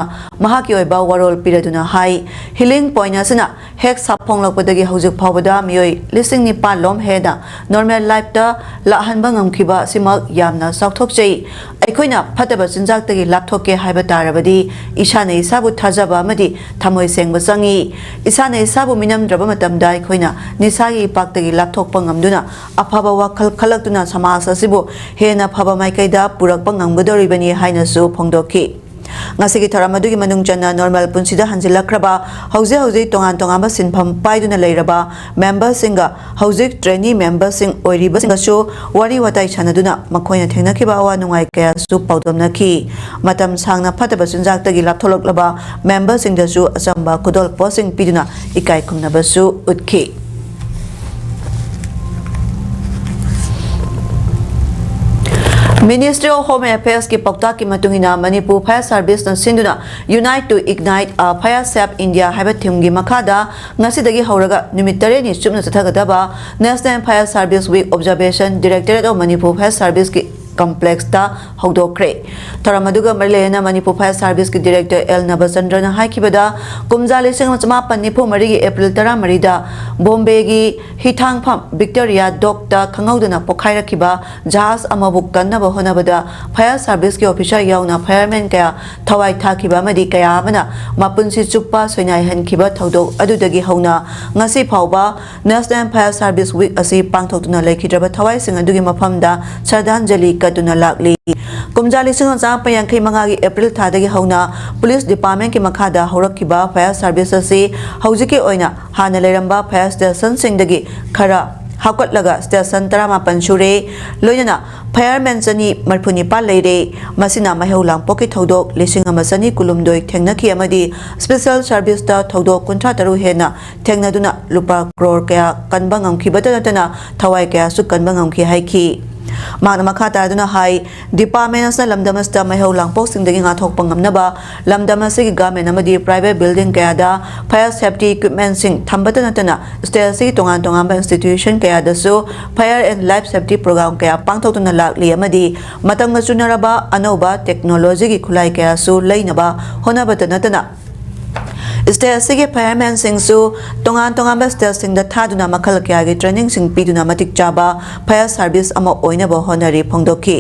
ꯃꯍꯥꯛꯀꯤ ꯑꯣꯏꯕ ꯋꯥꯔꯣꯜ ꯄꯤꯔꯗꯨꯅ ꯍꯥꯏ, Healing Point ꯑꯁꯤꯅ ꯍꯦꯛ ꯁꯥꯐꯣꯡꯂꯛꯄꯗꯒꯤ ꯍꯧꯖꯤꯛ ꯐꯥꯎꯕꯗ ꯃꯤꯑꯣꯏ ꯂꯤꯁꯤꯡ ꯅꯤꯄꯥꯟ ꯂꯣꯝ ꯍꯦꯟꯅ normal lifeꯇ ꯂꯥꯛꯍꯟꯕ ꯉꯝꯈꯤꯕ ꯑꯁꯤꯃꯛ ꯌꯥꯝꯅ ꯆꯥꯎꯊꯣꯛꯆꯩ꯫ ꯑꯩꯈꯣꯏꯅ ꯐꯠꯇꯕ ꯆꯤꯟꯖꯥꯛꯇꯒꯤ ꯂꯥꯞꯊꯣꯛꯀꯦ ꯍꯥꯏꯕ ꯇꯥꯔꯕꯗꯤ ꯏꯁꯥꯅ ꯏꯁꯥꯕꯨ ꯊꯥꯖꯕ ꯑꯃꯗꯤ ꯊꯃꯣꯏ ꯁꯦꯡꯕ ꯆꯪꯏ꯫ ꯏꯁꯥꯅ ꯏꯁꯥꯕꯨ ꯃꯤꯅꯝꯗ꯭ꯔꯕ ꯃꯇꯝꯗ ꯑꯩꯈꯣꯏꯅ ꯅꯤꯁꯥꯒꯤ ꯏꯄꯥꯛꯇꯒꯤ ꯂꯥꯞꯊꯣꯛꯄ ꯉꯝꯗꯨꯅ ꯑꯐꯕ ꯋꯥꯈꯜ ꯈꯜꯂꯛꯇꯨꯅ ꯁꯃꯥꯖ ꯑꯁꯤꯕꯨ ꯍꯦꯟꯅ ꯐꯕ ꯃꯥꯏꯀꯩꯗ ꯄꯨꯔꯛꯄ ꯉꯝꯒꯗꯧꯔꯤꯕꯅꯤ ꯍꯥꯏꯅꯁꯨ ꯐꯣꯡꯗꯣꯛꯈꯤ꯫ ꯉꯁꯤꯒꯤ ꯊꯧꯔꯝ ꯑꯗꯨꯒꯤ ꯃꯅꯨꯡ ꯆꯟꯅ normal ꯄꯨꯟꯁꯤꯗ ꯍꯟꯖꯤꯜꯂꯛꯈ꯭ꯔꯕ, ꯍꯧꯖꯤꯛ ꯍꯧꯖꯤꯛ ꯇꯣꯉꯥꯟ ꯇꯣꯉꯥꯟꯕ ꯁꯤꯟꯐꯝ ꯄꯥꯏꯗꯨꯅ ꯂꯩꯔꯕ memberꯁꯤꯡꯒ ꯍꯧꯖꯤꯛ trainee memberꯁꯤꯡ ꯑꯣꯏꯔꯤꯕꯁꯤꯡꯒꯁꯨ ꯋꯥꯔꯤ ꯋꯥꯇꯥꯏ ꯁꯥꯟꯅꯗꯨꯅ ꯃꯈꯣꯏꯅ ꯊꯦꯡꯅꯈꯤꯕ ꯑꯋꯥ ꯅꯨꯡꯉꯥꯏ ꯀꯌꯥꯁꯨ ꯄꯥꯎꯗꯝꯅꯈꯤ꯫ ꯃꯇꯝ ꯁꯥꯡꯅ ꯐꯠꯇꯕ ꯆꯤꯟꯖꯥꯛꯇꯒꯤ ꯂꯥꯞꯊꯣꯛꯂꯛꯂꯕ memberꯁꯤꯡꯗꯁꯨ ꯑꯆꯝꯕ ꯈꯨꯗꯣꯜꯄꯣꯠꯁꯤꯡ ꯄꯤꯗꯨꯅ ꯏꯀꯥꯏ ꯈꯨꯝꯅꯕꯁꯨ ꯎꯠꯈꯤ꯫ Ministry of Home Affairsꯀꯤ ꯄꯥꯎꯇꯥꯛꯀꯤ ꯃꯇꯨꯡ ꯏꯟꯅ, ꯃꯅꯤꯄꯨꯔ Fire Serviceꯅ ꯁꯤꯟꯗꯨꯅ Unite to Ignite a Fire Safe India ꯍꯥꯏꯕ themeꯒꯤ ꯃꯈꯥꯗ ꯉꯁꯤꯗꯒꯤ ꯍꯧꯔꯒ ꯅꯨꯃꯤꯠ ꯇꯔꯦꯠꯅꯤ ꯆꯨꯞꯅ ꯆꯠꯊꯒꯗꯕ National Fire Service Week observation Directorate of Manipur Fire Serviceꯀꯤ complexꯇ ꯍꯧꯗꯣꯛꯈ꯭ꯔꯦ꯫ ꯊꯧꯔꯝ ꯑꯗꯨꯒ ꯃꯔꯤ ꯂꯩꯅꯅ ꯃꯅꯤꯄꯨꯔ Fire Serviceꯀꯤ Director ꯑꯦꯜ ꯅꯕꯆꯟꯗ꯭ꯔꯅ ꯍꯥꯏꯈꯤꯕꯗ, ꯀꯨꯝꯖꯥ ꯂꯤꯁꯤꯡ ꯑꯃ ꯆꯃꯥꯄꯟ ꯅꯤꯐꯨ ꯃꯔꯤꯒꯤ April ꯇꯔꯥꯃꯔꯤꯗ ꯕꯣꯝꯕꯦꯒꯤ ꯍꯤꯊꯥꯡꯐꯝ Victoria Dockꯇ ꯈꯪꯍꯧꯗꯅ ꯄꯣꯈꯥꯏꯔꯛꯈꯤꯕ ꯖꯍꯥꯖ ꯑꯃꯕꯨ ꯀꯟꯅꯕ ꯍꯣꯠꯅꯕꯗ Fire Serviceꯀꯤ officer ꯌꯥꯎꯅ firemen ꯀꯌꯥ ꯊꯋꯥꯏ ꯊꯥꯈꯤꯕ ꯑꯃꯗꯤ ꯀꯌꯥ ꯑꯃꯅ ꯃꯄꯨꯟꯁꯤ ꯆꯨꯞꯄ ꯁꯣꯏꯅꯥꯏꯍꯟꯈꯤꯕ ꯊꯧꯗꯣꯛ ꯑꯗꯨꯗꯒꯤ ꯍꯧꯅ ꯉꯁꯤ ꯐꯥꯎꯕ National Fire Service Week ꯑꯁꯤ ꯄꯥꯡꯊꯣꯛꯇꯨꯅ ꯂꯩꯈꯤꯗ꯭ꯔꯕ ꯊꯋꯥꯏꯁꯤꯡ ꯑꯗꯨꯒꯤ ꯃꯐꯝꯗ ꯁ꯭ꯔꯗꯥꯟꯖꯂꯤ ꯀꯠꯇꯨꯅ ꯂꯥꯛꯂꯤ꯫ ꯀꯨꯝꯖꯥ ꯂꯤꯁꯤꯡ ꯑꯃ ꯆꯃꯥꯄꯟ ꯌꯥꯡꯈꯩ ꯃꯉꯥꯒꯤ April ꯊꯥꯗꯒꯤ ꯍꯧꯅ police departmentꯀꯤ ꯃꯈꯥꯗ ꯍꯧꯔꯛꯈꯤꯕ fire service ꯑꯁꯤ ꯍꯧꯖꯤꯛꯀꯤ ꯑꯣꯏꯅ ꯍꯥꯟꯅ ꯂꯩꯔꯝꯕ fire stationꯁꯤꯡꯗꯒꯤ ꯈꯔ ꯍꯥꯞꯀꯠꯂꯒ station ꯇꯔꯥꯃꯥꯄꯟ ꯁꯨꯔꯦ꯫ ꯂꯣꯏꯅꯅ firemen ꯆꯅꯤ ꯃꯔꯤꯐꯨ ꯅꯤꯄꯥꯟ ꯂꯩꯔꯦ꯫ ꯃꯁꯤꯅ ꯃꯩꯍꯧ ꯂꯥꯡꯄꯣꯛꯀꯤ ꯊꯧꯗꯣꯛ ꯂꯤꯁꯤꯡ ꯑꯃ ꯆꯅꯤ ꯀꯨꯟꯍꯨꯝꯗꯣꯏ ꯊꯦꯡꯅꯈꯤ ꯑꯃꯗꯤ special serviceꯇ ꯊꯧꯗꯣꯛ ꯀꯨꯟꯊ꯭ꯔꯥ ꯇꯔꯨꯛ ꯍꯦꯟꯅ ꯊꯦꯡꯅꯗꯨꯅ ꯂꯨꯄꯥ ꯀ꯭ꯔꯣꯔ ꯀꯌꯥ ꯀꯟꯕ ꯉꯝꯈꯤꯕꯇ ꯅꯠꯇꯅ ꯊꯋꯥꯏ ꯀꯌꯥꯁꯨ ꯀꯟꯕ ꯉꯝꯈꯤ ꯍꯥꯏꯈꯤ꯫ ꯃꯍꯥꯛꯅ ꯃꯈꯥ ꯇꯥꯗꯨꯅ ꯍꯥꯏ, department ꯑꯁꯤꯅ ꯂꯝꯗꯝ ꯑꯁꯤꯗ ꯃꯩꯍꯧ ꯂꯥꯡꯄꯣꯛꯁꯤꯡꯗꯒꯤ ꯉꯥꯛꯊꯣꯛꯄ ꯉꯝꯅꯕ ꯂꯝꯗꯝ ꯑꯁꯤꯒꯤ government ꯑꯃꯗꯤ private building ꯀꯌꯥꯗ fire safety equipmentꯁꯤꯡ ꯊꯝꯕꯇ ꯅꯠꯇꯅ state ꯑꯁꯤꯒꯤ ꯇꯣꯉꯥꯟ ꯇꯣꯉꯥꯟꯕ institution ꯀꯌꯥꯗꯁꯨ fire and life safety program ꯀꯌꯥ ꯄꯥꯡꯊꯣꯛꯇꯨꯅ ꯂꯥꯛꯂꯤ ꯑꯃꯗꯤ ꯃꯇꯝꯒ ꯆꯨꯅꯔꯕ ꯑꯅꯧꯕ technologyꯒꯤ ꯈꯨꯠꯂꯥꯏ ꯀꯌꯥꯁꯨ ꯂꯩꯅꯕ ꯍꯣꯠꯅꯕꯇ ꯅꯠꯇꯅ state ꯑꯁꯤꯒꯤ firemenꯁꯤꯡꯁꯨ ꯇꯣꯉꯥꯟ ꯇꯣꯉꯥꯟꯕ stateꯁꯤꯡꯗ ꯊꯥꯗꯨꯅ ꯃꯈꯜ ꯀꯌꯥꯒꯤ trainingꯁꯤꯡ ꯄꯤꯗꯨꯅ ꯃꯇꯤꯛ ꯆꯥꯕ fire service ꯑꯃ ꯑꯣꯏꯅꯕ ꯍꯣꯠꯅꯔꯤ ꯐꯣꯡꯗꯣꯛꯈꯤ꯫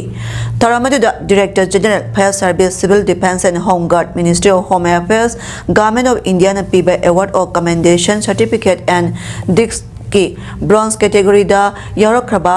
ꯊꯧꯔꯝ ꯑꯗꯨꯗ Director General Fire Service, Civil Defence and Home Guard, Ministry of Home Affairs, Government of Indiaꯅ ꯄꯤꯕ Award of Commendation Certificate and Discꯀꯤ bronze categoryꯗ ꯌꯥꯎꯔꯛꯈ꯭ꯔꯕ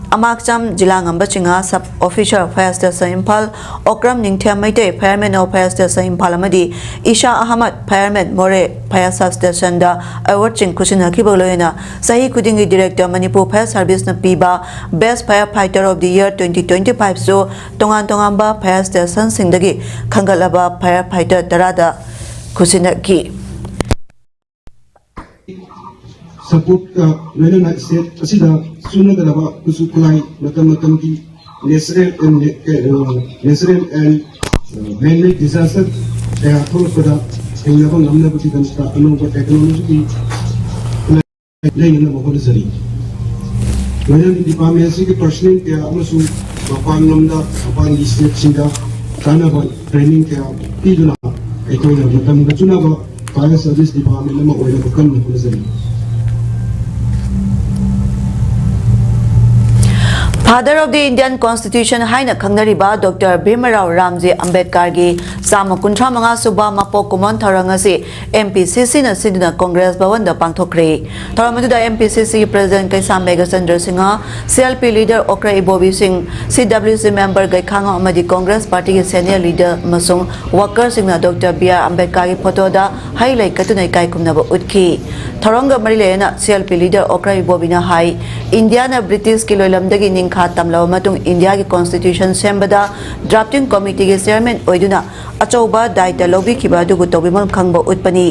ꯑꯃꯥꯛꯆꯝ ꯖꯤꯂꯥꯉꯝꯕ ꯆꯤꯡꯉꯥ, Sub Officer Fire Station Imphal, Okram ꯅꯤꯡꯊꯦꯝ Meitei, Fireman of Fire Station Imphal ꯑꯃꯗꯤ ꯏꯁꯥ Ahmad, Fireman ꯃꯣꯔꯦ, Fire Substation ꯗ ꯑꯦꯋꯥꯔꯗꯁꯤꯡ ꯈꯨꯠꯁꯤꯟꯅꯈꯤꯕꯒ ꯂꯣꯏꯅꯅ ꯆꯍꯤ ꯈꯨꯗꯤꯡꯒꯤ Director Manipur Fire Service ꯅ ꯄꯤꯕ Best Firefighter of the Year twenty twenty five ꯁꯨ ꯇꯣꯉꯥꯟ ꯇꯣꯉꯥꯟꯕ fire station ꯁꯤꯡꯗꯒꯤ ꯈꯟꯒꯠꯂꯕ firefighter ꯇꯔꯥꯗ ꯈꯨꯠꯁꯤꯟꯅꯈꯤ꯫ ꯁꯄꯣꯔꯠꯀ ꯂꯣꯏꯅꯅ ꯁ꯭ꯇꯦꯠ ꯑꯁꯤꯗ ꯆꯨꯅꯒꯗꯕ ꯈꯨꯠꯁꯨ ꯈꯨꯠꯂꯥꯏ, ꯃꯇꯝ ꯃꯇꯝꯒꯤ natural and natural and man-made disaster ꯀꯌꯥ ꯊꯣꯛꯂꯛꯄꯗ ꯊꯦꯡꯅꯕ ꯉꯝꯅꯕꯒꯤꯗꯃꯛꯇ ꯑꯅꯧꯕ technology ꯒꯤ ꯂꯩꯅꯅꯕ ꯍꯣꯠꯅꯖꯔꯤ꯫ ꯂꯣꯏꯅꯅ department ꯑꯁꯤꯒꯤ personnel ꯀꯌꯥ ꯑꯃꯁꯨ ꯃꯄꯥꯟ ꯂꯝꯗ, ꯃꯄꯥꯟꯒꯤ ꯁ꯭ꯇꯦꯠꯁꯤꯡꯗ ꯀꯥꯟꯅꯕ training ꯀꯌꯥ ꯄꯤꯗꯨꯅ ꯑꯩꯈꯣꯏꯅ ꯃꯇꯝꯒ ꯆꯨꯅꯕ fire service department ꯑꯃ ꯑꯣꯏꯅꯕ ꯀꯟꯅ ꯍꯣꯠꯅꯖꯔꯤ꯫ Father of the Indian Constitution ꯍꯥꯏꯅ ꯈꯪꯅꯔꯤꯕ ꯗꯣꯛꯇꯔ ꯚꯤꯃꯔꯥꯎ ꯔꯥꯝꯖꯤ ꯑꯝꯕꯦꯗꯀꯔꯒꯤ ꯆꯥꯝꯃ ꯀꯨꯟꯊ꯭ꯔꯥ ꯃꯉꯥ ꯁꯨꯕ ꯃꯄꯣꯛ ꯀꯨꯝꯑꯣꯟ ꯊꯧꯔꯝ ꯑꯁꯤ M P C C ꯅ ꯁꯤꯟꯗꯨꯅ ꯀꯣꯡꯒ꯭ꯔꯦꯁ ꯚꯋꯟꯗ ꯄꯥꯡꯊꯣꯛꯈ꯭ꯔꯦ꯫ ꯊꯧꯔꯝ ꯑꯗꯨꯗ M P C C ꯒꯤ President ꯀꯩꯁꯥꯝ Meghachandra Singh, C L P leader ꯑꯣꯀ꯭ꯔꯥ ꯏꯕꯣꯕꯤ ꯁꯤꯡ, C W C member ꯒꯩꯈꯥꯉꯝ ꯑꯃꯗꯤ ꯀꯣꯡꯒ꯭ꯔꯦꯁ ꯄꯥꯔꯇꯤꯒꯤ senior leader ꯑꯃꯁꯨꯡ workerꯁꯤꯡꯅ ꯗꯣꯛꯇꯔ ꯕꯤ ꯑꯥꯔ ꯑꯝꯕꯦꯗꯀꯔꯒꯤ ꯐꯣꯇꯣꯗ ꯍꯩ ꯂꯩ ꯀꯠꯇꯨꯅ ꯏꯀꯥꯏ ꯈꯨꯝꯅꯕ ꯎꯠꯈꯤ꯫ ꯊꯧꯔꯝꯒ ꯃꯔꯤ ꯂꯩꯅꯅ C L P leader ꯑꯣꯀ꯭ꯔꯥ ꯏꯕꯣꯕꯤꯅ ꯍꯥꯏ, ꯏꯟꯗꯤꯌꯥꯅ ꯕ꯭ꯔꯤꯇꯤꯁꯀꯤ ꯂꯣꯏꯂꯝꯗꯒꯤ ꯅꯤꯡꯈꯥ ꯇꯝꯂꯕ ꯃꯇꯨꯡ ꯏꯟꯗꯤꯌꯥꯒꯤ constitution ꯁꯦꯝꯕꯗ drafting committeeꯒꯤ chairman ꯑꯣꯏꯗꯨꯅ ꯑꯆꯧꯕ ꯗꯥꯏꯇ ꯂꯧꯕꯤꯈꯤꯕ ꯑꯗꯨꯕꯨ ꯇꯧꯕꯤꯐꯝ ꯈꯪꯕ ꯎꯠꯄꯅꯤ꯫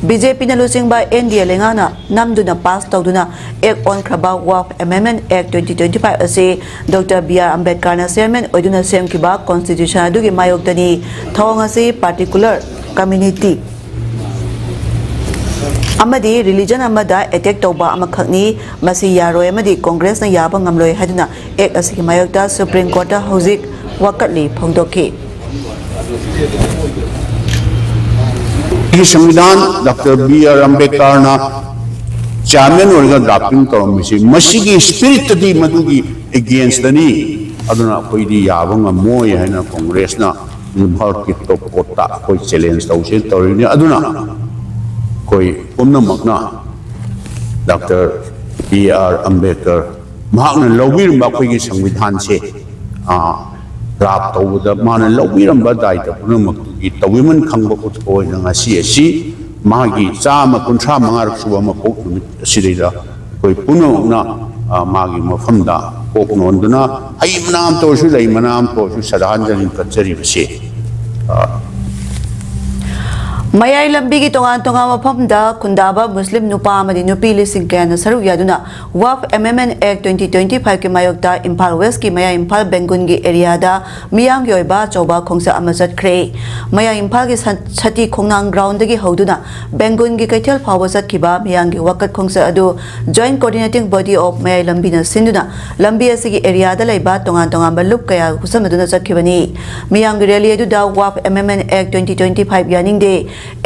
B J P ꯅ ꯂꯨꯆꯤꯡꯕ N D A ꯂꯩꯉꯥꯛꯅ ꯅꯝꯗꯨꯅ pass ꯇꯧꯗꯨꯅ act ꯑꯣꯟꯈ꯭ꯔꯕ Waqf Amendment Act twenty twenty five ꯑꯁꯤ ꯗꯣꯛꯇꯔ ꯕꯤ ꯑꯥꯔ ꯑꯝꯕꯦꯗꯀꯔꯅ chairman ꯑꯣꯏꯗꯨꯅ ꯁꯦꯝꯈꯤꯕ constitution ꯑꯗꯨꯒꯤ ꯃꯥꯌꯣꯛꯇꯅꯤ꯫ ꯊꯧꯑꯣꯡ ꯑꯁꯤ particular community ꯑꯃꯗꯤ religion ꯑꯃꯗ attack ꯇꯧꯕ ꯑꯃꯈꯛꯅꯤ꯫ ꯃꯁꯤ ꯌꯥꯔꯣꯏ ꯑꯃꯗꯤ ꯀꯣꯡꯒ꯭ꯔꯦꯁꯅ ꯌꯥꯕ ꯉꯝꯂꯣꯏ ꯍꯥꯏꯗꯨꯅ act ꯑꯁꯤꯒꯤ ꯃꯥꯌꯣꯛꯇ Supreme Courtꯇ ꯍꯧꯖꯤꯛ ꯋꯥꯀꯠꯂꯤ ꯐꯣꯡꯗꯣꯛꯈꯤ꯫ ꯁꯪꯕꯤꯙꯥꯟ ꯗꯣꯛꯇꯔ ꯕꯤ ꯑꯥꯔ ꯑꯝꯕꯦꯗꯀꯔꯅ chairman ꯑꯣꯏꯔꯒ drafting ꯇꯧꯔꯝꯃꯤꯁꯤ, ꯃꯁꯤꯒꯤ spiritꯇꯗꯤ ꯃꯗꯨꯒꯤ againstꯅꯤ꯫ ꯑꯗꯨꯅ ꯑꯩꯈꯣꯏꯗꯤ ꯌꯥꯕ ꯉꯝꯃꯣꯏ ꯍꯥꯏꯅ ꯀꯣꯡꯒ꯭ꯔꯦꯁꯅ ꯚꯥꯔꯠꯀꯤ top courtꯇ ꯑꯩꯈꯣꯏ challenge ꯇꯧꯁꯦ ꯇꯧꯔꯤꯕꯅꯤ꯫ ꯑꯗꯨꯅ ꯑꯩꯈꯣꯏ ꯄꯨꯝꯅꯃꯛꯅ ꯗꯣꯛꯇꯔ ꯕꯤ ꯑꯥꯔ ꯑꯝꯕꯦꯗꯀꯔ ꯃꯍꯥꯛꯅ ꯂꯧꯕꯤꯔꯝꯕ ꯑꯩꯈꯣꯏꯒꯤ ꯁꯪꯕꯤꯙꯥꯟꯁꯦ, ꯑ, draft ꯇꯧꯕꯗ ꯃꯥꯅ ꯂꯧꯕꯤꯔꯝꯕ ꯗꯥꯏꯇ ꯄꯨꯝꯅꯃꯛꯇꯨꯒꯤ ꯇꯧꯕꯤꯃꯟ ꯈꯪꯕ ꯎꯠꯄ ꯑꯣꯏꯅ ꯉꯁꯤ ꯑꯁꯤ ꯃꯥꯒꯤ ꯆꯥꯝꯃ ꯀꯨꯟꯊ꯭ꯔꯥ ꯃꯉꯥꯔꯛ ꯁꯨꯕ ꯃꯄꯣꯛ ꯅꯨꯃꯤꯠ ꯑꯁꯤꯗꯩꯗ ꯑꯩꯈꯣꯏ ꯄꯨꯝꯅꯃꯛꯅ, ꯑ, ꯃꯥꯒꯤ ꯃꯐꯝꯗ ꯀꯣꯛ ꯅꯣꯟꯗꯨꯅ ꯍꯩ ꯃꯅꯥ ꯑꯃꯇ ꯑꯣꯏꯔꯁꯨ, ꯂꯩ ꯃꯅꯥ ꯑꯃꯇ ꯑꯣꯏꯔꯁꯨ ꯁ꯭ꯔꯗꯥꯟꯖꯂꯤ ꯀꯠꯆꯔꯤꯕꯁꯤ, ꯑ, ꯃꯌꯥꯏ ꯂꯝꯕꯤꯒꯤ ꯇꯣꯉꯥꯟ ꯇꯣꯉꯥꯟꯕ ꯃꯐꯝꯗ ꯈꯨꯟꯗꯥꯕ ꯃꯨꯁꯂꯤꯝ ꯅꯨꯄꯥ ꯑꯃꯗꯤ ꯅꯨꯄꯤ ꯂꯤꯁꯤꯡ ꯀꯌꯥꯅ ꯁꯔꯨꯛ ꯌꯥꯗꯨꯅ ꯋꯥꯐ ꯑꯦꯃꯦꯟꯃꯦꯟ ꯑꯦꯛ ꯇ꯭ꯋꯦꯟꯇꯤ ꯇ꯭ꯋꯦꯟꯇꯤ ꯐꯥꯏꯚꯀꯤ ꯃꯥꯌꯣꯛꯇ ꯏꯝꯐꯥꯜ ꯋꯦꯁꯀꯤ ꯃꯌꯥꯏ ꯏꯝꯐꯥꯜ ꯕꯦꯡꯒꯨꯟꯒꯤ ꯑꯦꯔꯤꯌꯥꯗ ꯃꯤꯌꯥꯝꯒꯤ ꯑꯣꯏꯕ ꯑꯆꯧꯕ ꯈꯣꯡꯆꯠ ꯑꯃ ꯆꯠꯈ꯭ꯔꯦ꯫ ꯃꯌꯥꯏ ꯏꯝꯐꯥꯜꯒꯤ ꯁꯟ-, ꯁꯇꯤ ꯈꯣꯡꯅꯥꯡ ꯒ꯭ꯔꯥꯎꯟꯗꯒꯤ ꯍꯧꯗꯨꯅ ꯕꯦꯡꯒꯨꯟꯒꯤ ꯀꯩꯊꯦꯜ ꯐꯥꯎꯕ ꯆꯠꯈꯤꯕ ꯃꯤꯌꯥꯝꯒꯤ ꯋꯥꯀꯠ ꯈꯣꯡꯆꯠ ꯑꯗꯨ Joint Coordinating Body of ꯃꯌꯥꯏ ꯂꯝꯕꯤꯅ ꯁꯤꯟꯗꯨꯅ ꯂꯝꯕꯤ ꯑꯁꯤꯒꯤ ꯑꯦꯔꯤꯌꯥꯗ ꯂꯩꯕ ꯇꯣꯉꯥꯟ ꯇꯣꯉꯥꯟꯕ ꯂꯨꯞ ꯀꯌꯥ ꯈꯨꯠꯁꯝꯅꯗꯨꯅ ꯆꯠꯈꯤꯕꯅꯤ꯫ ꯃꯤꯌꯥꯝꯒꯤ ꯔꯦꯂꯤ ꯑꯗꯨꯗ ꯋꯥꯐ ꯑꯦꯃꯦꯟꯃꯦꯟ ꯑꯦꯛ ꯇ꯭ꯋꯦꯟꯇꯤ ꯇ꯭ꯋꯦꯟꯇꯤ ꯐꯥꯏꯚ ꯌꯥꯅꯤꯡꯗꯦ,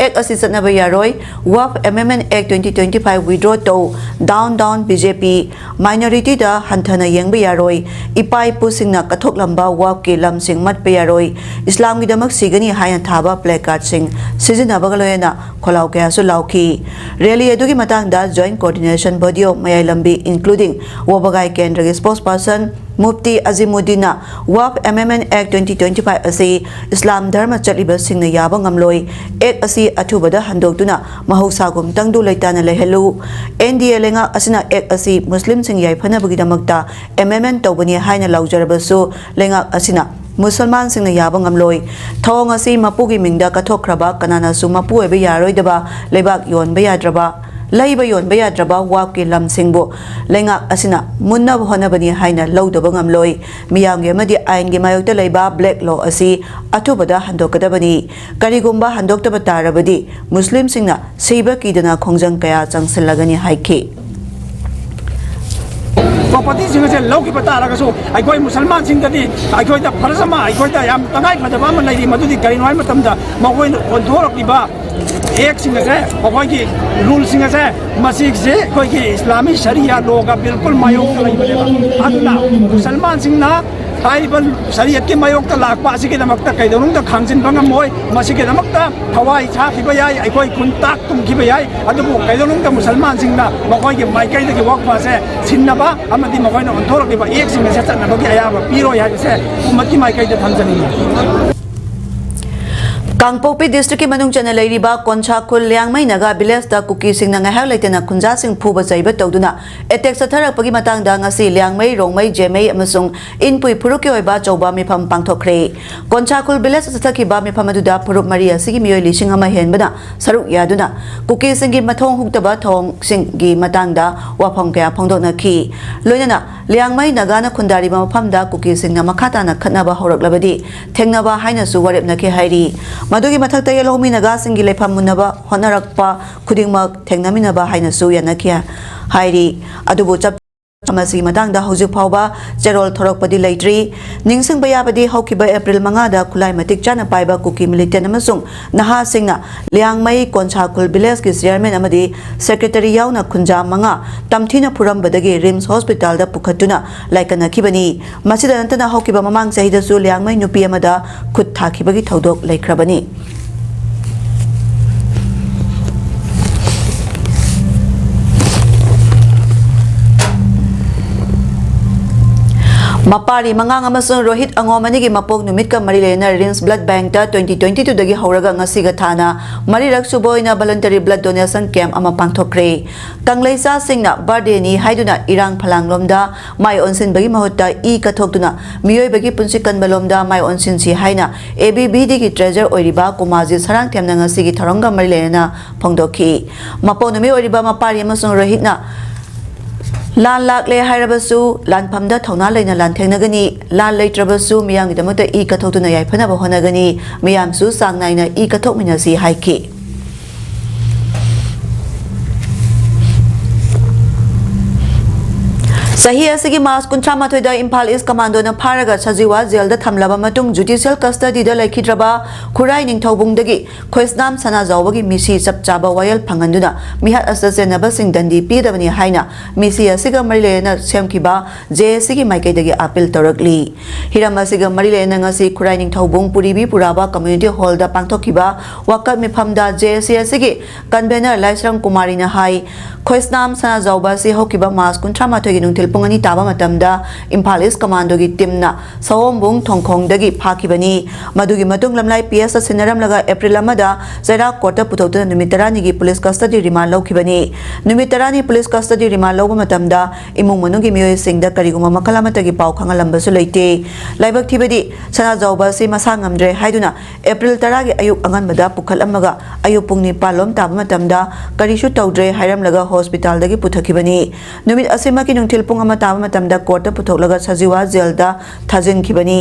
ꯑꯦꯛ ꯑꯁꯤ ꯆꯠꯅꯕ ꯌꯥꯔꯣꯏ, ꯋꯥꯐ ꯑꯦꯃꯦꯟꯃꯦꯟ ꯑꯦꯛ ꯇ꯭ꯋꯦꯟꯇꯤ ꯇ꯭ꯋꯦꯟꯇꯤ ꯐꯥꯏꯚ withdraw ꯇꯧ, down down B J P, minority ꯗ ꯍꯟꯊꯅ ꯌꯦꯡꯕ ꯌꯥꯔꯣꯏ, ꯏꯄꯥ ꯏꯄꯨꯁꯤꯡꯅ ꯀꯠꯊꯣꯛꯂꯝꯕ ꯋꯥꯐꯀꯤ ꯂꯝꯁꯤꯡ ꯃꯠꯄ ꯌꯥꯔꯣꯏ, ꯏꯁꯂꯥꯝꯒꯤꯗꯃꯛ ꯁꯤꯒꯅꯤ ꯍꯥꯏꯅ ꯊꯥꯕ placard ꯁꯤꯡ ꯁꯤꯖꯤꯟꯅꯕꯒ ꯂꯣꯏꯅꯅ ꯈꯣꯜꯂꯥꯎ ꯀꯌꯥꯁꯨ ꯂꯥꯎꯈꯤ꯫ ꯔꯦꯂꯤ ꯑꯗꯨꯒꯤ ꯃꯇꯥꯡꯗ Joint Coordination Body of ꯃꯌꯥꯏ ꯂꯝꯕꯤ, including ꯋꯥꯕꯒꯥꯏ ꯀꯦꯟꯗ꯭ꯔꯒꯤ spokesperson ꯃꯨꯐꯇꯤ ꯑꯖꯤꯃꯨꯗꯤꯟꯅ ꯋꯥꯐ ꯑꯦꯃꯦꯟꯃꯦꯟ ꯑꯦꯛ ꯇ꯭ꯋꯦꯟꯇꯤ ꯇ꯭ꯋꯦꯟꯇꯤ ꯐꯥꯏꯚ ꯑꯁꯤ ꯏꯁꯂꯥꯝ ꯙꯔꯃ ꯆꯠꯂꯤꯕꯁꯤꯡꯅ ꯌꯥꯕ ꯉꯝꯂꯣꯏ, ꯑꯦꯛ ꯑꯁꯤ ꯑꯊꯨꯕꯗ ꯍꯟꯗꯣꯛꯇꯨꯅ ꯃꯍꯧꯁꯥꯒꯨꯝ ꯇꯪꯗꯨ ꯂꯩꯇꯥꯅ ꯂꯩꯍꯜꯂꯨ꯫ N D A ꯂꯩꯉꯥꯛ ꯑꯁꯤꯅ ꯑꯦꯛ ꯑꯁꯤ ꯃꯨꯁꯂꯤꯝꯁꯤꯡ ꯌꯥꯏꯐꯅꯕꯒꯤꯗꯃꯛꯇ ꯑꯦꯃꯦꯟꯃꯦꯟ ꯇꯧꯕꯅꯤ ꯍꯥꯏꯅ ꯂꯥꯎꯖꯔꯕꯁꯨ ꯂꯩꯉꯥꯛ ꯑꯁꯤꯅ ꯃꯨꯁꯜꯃꯥꯟꯁꯤꯡꯅ ꯌꯥꯕ ꯉꯝꯂꯣꯏ꯫ ꯊꯧꯑꯣꯡ ꯑꯁꯤ ꯃꯄꯨꯒꯤ ꯃꯤꯡꯗ ꯀꯠꯊꯣꯛꯈ꯭ꯔꯕ ꯀꯅꯥꯅꯁꯨ ꯃꯄꯨ ꯑꯣꯏꯕ ꯌꯥꯔꯣꯏꯗꯕ, ꯂꯩꯕꯥꯛ ꯌꯣꯟꯕ ꯌꯥꯗ꯭ꯔꯕ, ꯂꯩꯕ ꯌꯣꯟꯕ ꯌꯥꯗ꯭ꯔꯕ ꯋꯥꯐꯀꯤ ꯂꯝꯁꯤꯡꯕꯨ ꯂꯩꯉꯥꯛ ꯑꯁꯤꯅ ꯃꯨꯟꯅꯕ ꯍꯣꯠꯅꯕꯅꯤ ꯍꯥꯏꯅ ꯂꯧꯗꯕ ꯉꯝꯂꯣꯏ꯫ ꯃꯤꯌꯥꯝꯒꯤ ꯑꯃꯗꯤ ꯑꯥꯏꯟꯒꯤ ꯃꯥꯌꯣꯛꯇ ꯂꯩꯕ black law ꯑꯁꯤ ꯑꯊꯨꯕꯗ ꯍꯟꯗꯣꯛꯀꯗꯕꯅꯤ꯫ ꯀꯔꯤꯒꯨꯝꯕ ꯍꯟꯗꯣꯛꯇꯕ ꯇꯥꯔꯕꯗꯤ ꯃꯨꯁꯂꯤꯝꯁꯤꯡꯅ ꯁꯤꯕ ꯀꯤꯗꯅ ꯈꯣꯡꯖꯪ ꯀꯌꯥ ꯆꯪꯁꯤꯜꯂꯒꯅꯤ ꯍꯥꯏꯈꯤ꯫ Property ꯁꯤꯡ ꯑꯁꯦ ꯂꯧꯈꯤꯕ ꯇꯥꯔꯒꯁꯨ ꯑꯩꯈꯣꯏ ꯃꯨꯁꯜꯃꯥꯟꯁꯤꯡꯗꯗꯤ ꯑꯩꯈꯣꯏꯗ ꯐꯔꯖ ꯑꯃ, ꯑꯩꯈꯣꯏꯗ ꯌꯥꯝ ꯇꯉꯥꯏ ꯐꯗꯕ ꯑꯃ ꯂꯩꯔꯤ꯫ ꯃꯗꯨꯗꯤ ꯀꯔꯤꯅꯣ ꯍꯥꯏꯕ ꯃꯇꯝꯗ ꯃꯈꯣꯏꯅ ꯑꯣꯟꯊꯣꯔꯛꯂꯤꯕ ꯑꯦꯛꯁꯤꯡ ꯑꯁꯦ ꯃꯈꯣꯏꯒꯤ ꯔꯨꯜꯁꯤꯡ ꯑꯁꯦ ꯃꯁꯤꯁꯦ ꯑꯩꯈꯣꯏꯒꯤ ꯏꯁꯂꯥꯃꯤ ꯁꯔꯤꯌꯥ ꯂꯣꯒ ꯕꯤꯜꯀꯨꯜ ꯃꯥꯌꯣꯛꯅ ꯂꯩꯕꯅꯦꯕ꯫ ꯑꯗꯨꯅ ꯃꯨꯁꯜꯃꯥꯟꯁꯤꯡꯅ ꯍꯥꯏꯔꯤꯕ ꯁꯔꯤꯌꯠꯀꯤ ꯃꯥꯌꯣꯛꯇ ꯂꯥꯛꯄ ꯑꯁꯤꯒꯤꯗꯃꯛꯇ ꯀꯩꯗꯧꯅꯨꯡꯗ ꯈꯥꯡꯖꯤꯟꯕ ꯉꯝꯃꯣꯏ꯫ ꯃꯁꯤꯒꯤꯗꯃꯛꯇ ꯊꯋꯥꯏ ꯁꯥꯈꯤꯕ ꯌꯥꯏ, ꯑꯩꯈꯣꯏ ꯈꯨꯟ ꯇꯥꯛ ꯇꯨꯝꯈꯤꯕ ꯌꯥꯏ, ꯑꯗꯨꯕꯨ ꯀꯩꯗꯧꯅꯨꯡꯗ ꯃꯨꯁꯜꯃꯥꯟꯁꯤꯡꯅ ꯃꯈꯣꯏꯒꯤ ꯃꯥꯏꯀꯩꯗꯒꯤ ꯋꯥꯀꯐ ꯑꯁꯦ ꯁꯤꯟꯅꯕ ꯑꯃꯗꯤ ꯃꯈꯣꯏꯅ ꯑꯣꯟꯊꯣꯔꯛꯂꯤꯕ ꯑꯦꯛꯁꯤꯡ ꯑꯁꯦ ꯆꯠꯅꯕꯒꯤ ꯑꯌꯥꯕ ꯄꯤꯔꯣꯏ ꯍꯥꯏꯕꯁꯦ ꯎꯝꯃꯠꯀꯤ ꯃꯥꯏꯀꯩꯗ ꯊꯝꯖꯅꯤꯡꯏ꯫ ꯀꯥꯡꯄꯣꯛꯄꯤ ꯗꯤꯁꯇ꯭ꯔꯤꯛꯀꯤ ꯃꯅꯨꯡ ꯆꯟꯅ ꯂꯩꯔꯤꯕ ꯀꯣꯟꯁꯥꯈꯨꯜ ꯂꯤꯌꯥꯡꯃꯩ ꯅꯥꯒꯥ ꯚꯤꯂꯦꯖꯇ ꯀꯨꯀꯤꯁꯤꯡꯅ ꯉꯥꯏꯍꯥꯛ ꯂꯩꯇꯅ ꯈꯨꯟꯖꯥꯁꯤꯡ ꯐꯨꯕ ꯆꯩꯕ ꯇꯧꯗꯨꯅ ꯑꯦꯇꯦꯛ ꯆꯠꯊꯔꯛꯄꯒꯤ ꯃꯇꯥꯡꯗ ꯉꯁꯤ ꯂꯤꯌꯥꯡꯃꯩ, ꯔꯣꯡꯃꯩ, ꯖꯦꯃꯩ ꯑꯃꯁꯨꯡ ꯏꯟꯄꯨꯏ ꯐꯨꯔꯨꯞꯀꯤ ꯑꯣꯏꯕ ꯑꯆꯧꯕ ꯃꯤꯐꯝ ꯄꯥꯡꯊꯣꯛꯈ꯭ꯔꯦ꯫ ꯀꯣꯟꯁꯥꯈꯨꯜ ꯚꯤꯂꯦꯖꯇ ꯆꯠꯊꯈꯤꯕ ꯃꯤꯐꯝ ꯑꯗꯨꯗ ꯐꯨꯔꯨꯞ ꯃꯔꯤ ꯑꯁꯤꯒꯤ ꯃꯤꯑꯣꯏ ꯂꯤꯁꯤꯡ ꯑꯃ ꯍꯦꯟꯕꯅ ꯁꯔꯨꯛ ꯌꯥꯗꯨꯅ ꯀꯨꯀꯤꯁꯤꯡꯒꯤ ꯃꯊꯣꯡ ꯍꯨꯛꯇꯕ ꯊꯧꯑꯣꯡꯁꯤꯡꯒꯤ ꯃꯇꯥꯡꯗ ꯋꯥꯐꯝ ꯀꯌꯥ ꯐꯣꯡꯗꯣꯛꯅꯈꯤ꯫ ꯂꯣꯏꯅꯅ ꯂꯤꯌꯥꯡꯃꯩ ꯅꯥꯒꯥꯅ ꯈꯨꯟꯗꯥꯔꯤꯕ ꯃꯐꯝꯗ ꯀꯨꯀꯤꯁꯤꯡꯅ ꯃꯈꯥ ꯇꯥꯅ ꯈꯠꯅꯕ ꯍꯧꯔꯛꯂꯕꯗꯤ ꯊꯦꯡꯅꯕ ꯍꯥꯏꯅꯁꯨ ꯋꯥꯔꯦꯞꯅꯈꯤ ꯍꯥꯏꯔꯤ꯫ ꯃꯗꯨꯒꯤ ꯃꯊꯛꯇ ꯌꯦꯜꯍꯧꯃꯤ ꯅꯥꯒꯥꯁꯤꯡꯒꯤ ꯂꯩꯐꯝ ꯃꯨꯟꯅꯕ ꯍꯣꯠꯅꯔꯛꯄ ꯈꯨꯗꯤꯡꯃꯛ ꯊꯦꯡꯅꯃꯤꯟꯅꯕ ꯍꯥꯏꯅꯁꯨ ꯌꯥꯅꯈꯤ ꯍꯥꯏꯔꯤ꯫ ꯑꯗꯨꯕꯨ ꯆꯞ ꯃꯁꯤꯒꯤ ꯃꯇꯥꯡꯗ ꯍꯧꯖꯤꯛ ꯐꯥꯎꯕ ꯆꯦꯔꯣꯜ ꯊꯣꯔꯛꯄꯗꯤ ꯂꯩꯇ꯭ꯔꯤ꯫ ꯅꯤꯡꯁꯤꯡꯕ ꯌꯥꯕꯗꯤ ꯍꯧꯈꯤꯕ ꯑꯦꯄ꯭ꯔꯤꯜ ꯃꯉꯥꯗ ꯈꯨꯠꯂꯥꯏ ꯃꯇꯤꯛ ꯆꯥꯅ ꯄꯥꯏꯕ ꯀꯨꯀꯤ ꯃꯤꯂꯤꯇꯦꯟ ꯑꯃꯁꯨꯡ ꯅꯍꯥꯁꯤꯡꯅ ꯂꯤꯌꯥꯡꯃꯩ ꯀꯣꯟꯁꯥꯈꯨꯜ ꯚꯤꯂꯦꯖꯀꯤ ꯆꯤꯌꯔꯃꯦꯟ ꯑꯃꯗꯤ ꯁꯦꯀ꯭ꯔꯦꯇꯔꯤ ꯌꯥꯎꯅ ꯈꯨꯟꯖꯥ ꯃꯉꯥ ꯇꯝꯊꯤꯅ ꯐꯨꯔꯝꯕꯗꯒꯤ ꯔꯤꯝꯁ ꯍꯣꯁꯄꯤꯇꯥꯜꯗ ꯄꯨꯈꯠꯇꯨꯅ ꯂꯥꯏꯀꯠꯅꯈꯤꯕꯅꯤ꯫ ꯃꯁꯤꯗ ꯅꯠꯇꯅ ꯍꯧꯈꯤꯕ ꯃꯃꯥꯡ ꯆꯍꯤꯗꯁꯨ ꯂꯤꯌꯥꯡꯃꯩ ꯅꯨꯄꯤ ꯑꯃꯗ ꯈꯨꯠ ꯊꯥꯈꯤꯕꯒꯤ ꯊꯧꯗꯣꯛ ꯂꯩꯈ꯭ꯔꯕꯅꯤ꯫ ꯃꯄꯥꯔꯤ ꯃꯉꯥꯡ ꯑꯃꯁꯨꯡ ꯔꯣꯍꯤꯠ ꯑꯉꯣꯝ ꯑꯅꯤꯒꯤ ꯃꯄꯣꯛ ꯅꯨꯃꯤꯠꯀ ꯃꯔꯤ ꯂꯩꯅꯅ ꯔꯤꯝꯁ ꯕ꯭ꯂꯗ ꯕꯦꯡꯛꯇ ꯇ꯭ꯋꯦꯟꯇꯤ ꯇ꯭ꯋꯦꯟꯇꯤ ꯇꯨꯗꯒꯤ ꯍꯧꯔꯒ ꯉꯁꯤꯒ ꯊꯥꯅ ꯃꯔꯤꯔꯛ ꯁꯨꯕ ꯑꯣꯏꯅ ꯚꯣꯂꯨꯟꯇꯔꯤ ꯕ꯭ꯂꯗ ꯗꯣꯅꯦꯁꯟ ꯀꯦꯝꯞ ꯑꯃ ꯄꯥꯡꯊꯣꯛꯈ꯭ꯔꯦ꯫ ꯀꯪꯂꯩꯆꯥꯁꯤꯡꯅ ꯕꯥꯔꯗꯦꯅꯤ ꯍꯥꯏꯗꯨꯅ ꯏꯔꯥꯡ ꯐꯂꯥꯡꯂꯣꯝꯗ ꯃꯥꯏ ꯑꯣꯟꯁꯤꯟꯕꯒꯤ ꯃꯍꯨꯠꯇ ꯏ ꯀꯠꯊꯣꯛꯇꯨꯅ ꯃꯤꯑꯣꯏꯕꯒꯤ ꯄꯨꯟꯁꯤ ꯀꯟꯕ ꯂꯣꯝꯗ ꯃꯥꯏ ꯑꯣꯟꯁꯤꯟꯁꯤ ꯍꯥꯏꯅ ꯑꯦ ꯕꯤ ꯚꯤ ꯗꯤꯒꯤ ꯇ꯭ꯔꯦꯖꯔ ꯑꯣꯏꯔꯤꯕ ꯀꯨꯃꯥꯖꯤ ꯁꯔꯥꯡꯊꯦꯝꯅ ꯉꯁꯤꯒꯤ ꯊꯧꯔꯝꯒ ꯃꯔꯤ ꯂꯩꯅꯅ ꯐꯣꯡꯗꯣꯛꯈꯤ꯫ ꯃꯄꯣꯛ ꯅꯨꯃꯤꯠ ꯑꯣꯏꯔꯤꯕ ꯃꯄꯥꯔꯤ ꯑꯃꯁꯨꯡ ꯔꯣꯍꯤꯠꯅ ꯂꯥꯟ ꯂꯥꯛꯂꯦ ꯍꯥꯏꯔꯕꯁꯨ ꯂꯥꯟꯐꯝꯗ ꯊꯧꯅꯥ ꯂꯩꯅ ꯂꯥꯟꯊꯦꯡꯅꯒꯅꯤ꯫ ꯂꯥꯟ ꯂꯩꯇ꯭ꯔꯕꯁꯨ ꯃꯤꯌꯥꯝꯒꯤꯗꯃꯛꯇ ꯏ ꯀꯠꯊꯣꯛꯇꯨꯅ ꯌꯥꯏꯐꯅꯕ ꯍꯣꯠꯅꯒꯅꯤ꯫ ꯃꯤꯌꯥꯝꯁꯨ ꯆꯥꯡ ꯅꯥꯏꯅ ꯏ ꯀꯠꯊꯣꯛꯃꯤꯟꯅꯁꯤ ꯍꯥꯏꯈꯤ꯫ ꯆꯍꯤ ꯑꯁꯤꯒꯤ ꯃꯥꯔꯆ ꯀꯨꯟꯊ꯭ꯔꯥ ꯃꯥꯊꯣꯏꯗ ꯏꯝꯐꯥꯜ ꯏꯁ ꯀꯃꯥꯟꯗꯣꯅ ꯐꯥꯔꯒ ꯁꯖꯤꯋꯥ ꯖꯦꯜꯗ ꯊꯝꯂꯕ ꯃꯇꯨꯡ, ꯖꯨꯗꯤꯁꯤꯌꯦꯜ ꯀꯁꯇꯗꯤꯗ ꯂꯩꯈꯤꯗ꯭ꯔꯕ ꯈꯨꯔꯥꯏ ꯅꯤꯡꯊꯧꯕꯨꯡꯗꯒꯤ ꯈꯣꯏꯁꯅꯥꯝ ꯁꯅꯥꯖꯥꯎꯕꯒꯤ ꯃꯤꯁꯤ ꯆꯞ ꯆꯥꯕ ꯋꯥꯌꯦꯜ ꯐꯪꯍꯟꯗꯨꯅ ꯃꯤꯍꯥꯠ ꯑꯁꯤꯗ ꯆꯦꯟꯅꯕꯁꯤꯡ ꯗꯟꯗꯤ ꯄꯤꯗꯕꯅꯤ ꯍꯥꯏꯅ ꯃꯤꯁꯤ ꯑꯁꯤꯒ ꯃꯔꯤ ꯂꯩꯅꯅ ꯁꯦꯝꯈꯤꯕ ꯖꯦ ꯑꯦ ꯁꯤꯒꯤ ꯃꯥꯏꯀꯩꯗꯒꯤ ꯑꯥꯄꯤꯜ ꯇꯧꯔꯛꯂꯤ꯫ ꯍꯤꯔꯝ ꯑꯁꯤꯒ ꯃꯔꯤ ꯂꯩꯅꯅ ꯉꯁꯤ ꯈꯨꯔꯥꯏ ꯅꯤꯡꯊꯧꯕꯨꯡ ꯄꯨꯔꯤꯕꯤ ꯄꯨꯔꯥꯕ ꯀꯝꯃ꯭ꯌꯨꯅꯤꯇꯤ ꯍꯣꯜꯗ ꯄꯥꯡꯊꯣꯛꯈꯤꯕ ꯋꯥꯀꯠ ꯃꯤꯐꯝꯗ ꯖꯦ ꯑꯦ ꯁꯤ ꯑꯁꯤꯒꯤ ꯀꯟꯚꯦꯅꯔ ꯂꯥꯏꯁ꯭ꯔꯝ ꯀꯨꯃꯥꯔꯤꯅ ꯍꯥꯏ, ꯈꯣꯏꯁꯅꯥꯝ ꯁꯅꯥꯖꯥꯎꯕ ꯑꯁꯤ ꯍꯧꯈꯤꯕ ꯃꯥꯔꯆ ꯀꯨꯟꯊ꯭ꯔꯥ ꯃꯥꯊꯣꯏꯒꯤ ꯅꯨꯡꯊꯤꯜ ꯄꯨꯡ ꯑꯅꯤ ꯇꯥꯕ ꯃꯇꯝꯗ ꯏꯝꯐꯥꯜ ꯏꯁ ꯀꯃꯥꯟꯗꯣꯒꯤ ꯇꯤꯝꯅ ꯁꯑꯣꯝꯕꯨꯡ ꯊꯣꯡꯈꯣꯡꯗꯒꯤ ꯐꯥꯈꯤꯕꯅꯤ꯫ ꯃꯗꯨꯒꯤ ꯃꯇꯨꯡ ꯂꯝꯂꯥꯏ ꯄꯤ ꯑꯦꯁꯇ ꯁꯤꯟꯅꯔꯝꯂꯒ ꯑꯦꯄ꯭ꯔꯤꯜ ꯑꯃꯗ ꯆꯩꯔꯥꯛ ꯀꯣꯔꯠꯇ ꯄꯨꯊꯣꯛꯇꯨꯅ ꯅꯨꯃꯤꯠ ꯇꯔꯥꯅꯤꯒꯤ ꯄꯨꯂꯤꯁ ꯀꯁꯇꯗꯤ ꯔꯤꯃꯥꯟ ꯂꯧꯈꯤꯕꯅꯤ꯫ ꯅꯨꯃꯤꯠ ꯇꯔꯥꯅꯤ ꯄꯨꯂꯤꯁ ꯀꯁꯇꯗꯤ ꯔꯤꯃꯥꯟ ꯂꯧꯕ ꯃꯇꯝꯗ ꯏꯃꯨꯡ ꯃꯅꯨꯡꯒꯤ ꯃꯤꯑꯣꯏꯁꯤꯡꯗ ꯀꯔꯤꯒꯨꯝꯕ ꯃꯈꯜ ꯑꯃꯠꯇꯒꯤ ꯄꯥꯎ ꯈꯪꯍꯜꯂꯝꯕꯁꯨ ꯂꯩꯇꯦ꯫ ꯂꯥꯏꯕꯛ ꯊꯤꯕꯗꯤ, ꯁꯅꯥꯖꯥꯎꯕ ꯑꯁꯤ ꯃꯁꯥ ꯉꯝꯗ꯭ꯔꯦ ꯍꯥꯏꯗꯨꯅ ꯑꯦꯄ꯭ꯔꯤꯜ ꯇꯔꯥꯒꯤ ꯑꯌꯨꯛ ꯑꯉꯟꯕꯗ ꯄꯨꯈꯠꯂꯝꯃꯒ ꯑꯌꯨꯛ ꯄꯨꯡ ꯅꯤꯄꯥꯟ ꯂꯣꯝ ꯇꯥꯕ ꯃꯇꯝꯗ ꯀꯔꯤꯁꯨ ꯇꯧꯗ꯭ꯔꯦ ꯍꯥꯏꯔꯝꯂꯒ ꯍꯣꯁꯄꯤꯇꯥꯜꯗꯒꯤ ꯄꯨꯊꯈꯤꯕꯅꯤ꯫ ꯅꯨꯃꯤꯠ ꯑꯁꯤꯃꯛꯀꯤ ꯅꯨꯡꯊꯤꯜ ꯄꯨꯡ ꯑꯃ ꯇꯥꯕ ꯃꯇꯝꯗ ꯀꯣꯔꯠꯇ ꯄꯨꯊꯣꯛꯂꯒ ꯁꯖꯤꯋꯥ ꯖꯦꯜꯗ ꯊꯥꯖꯤꯟꯈꯤꯕꯅꯤ꯫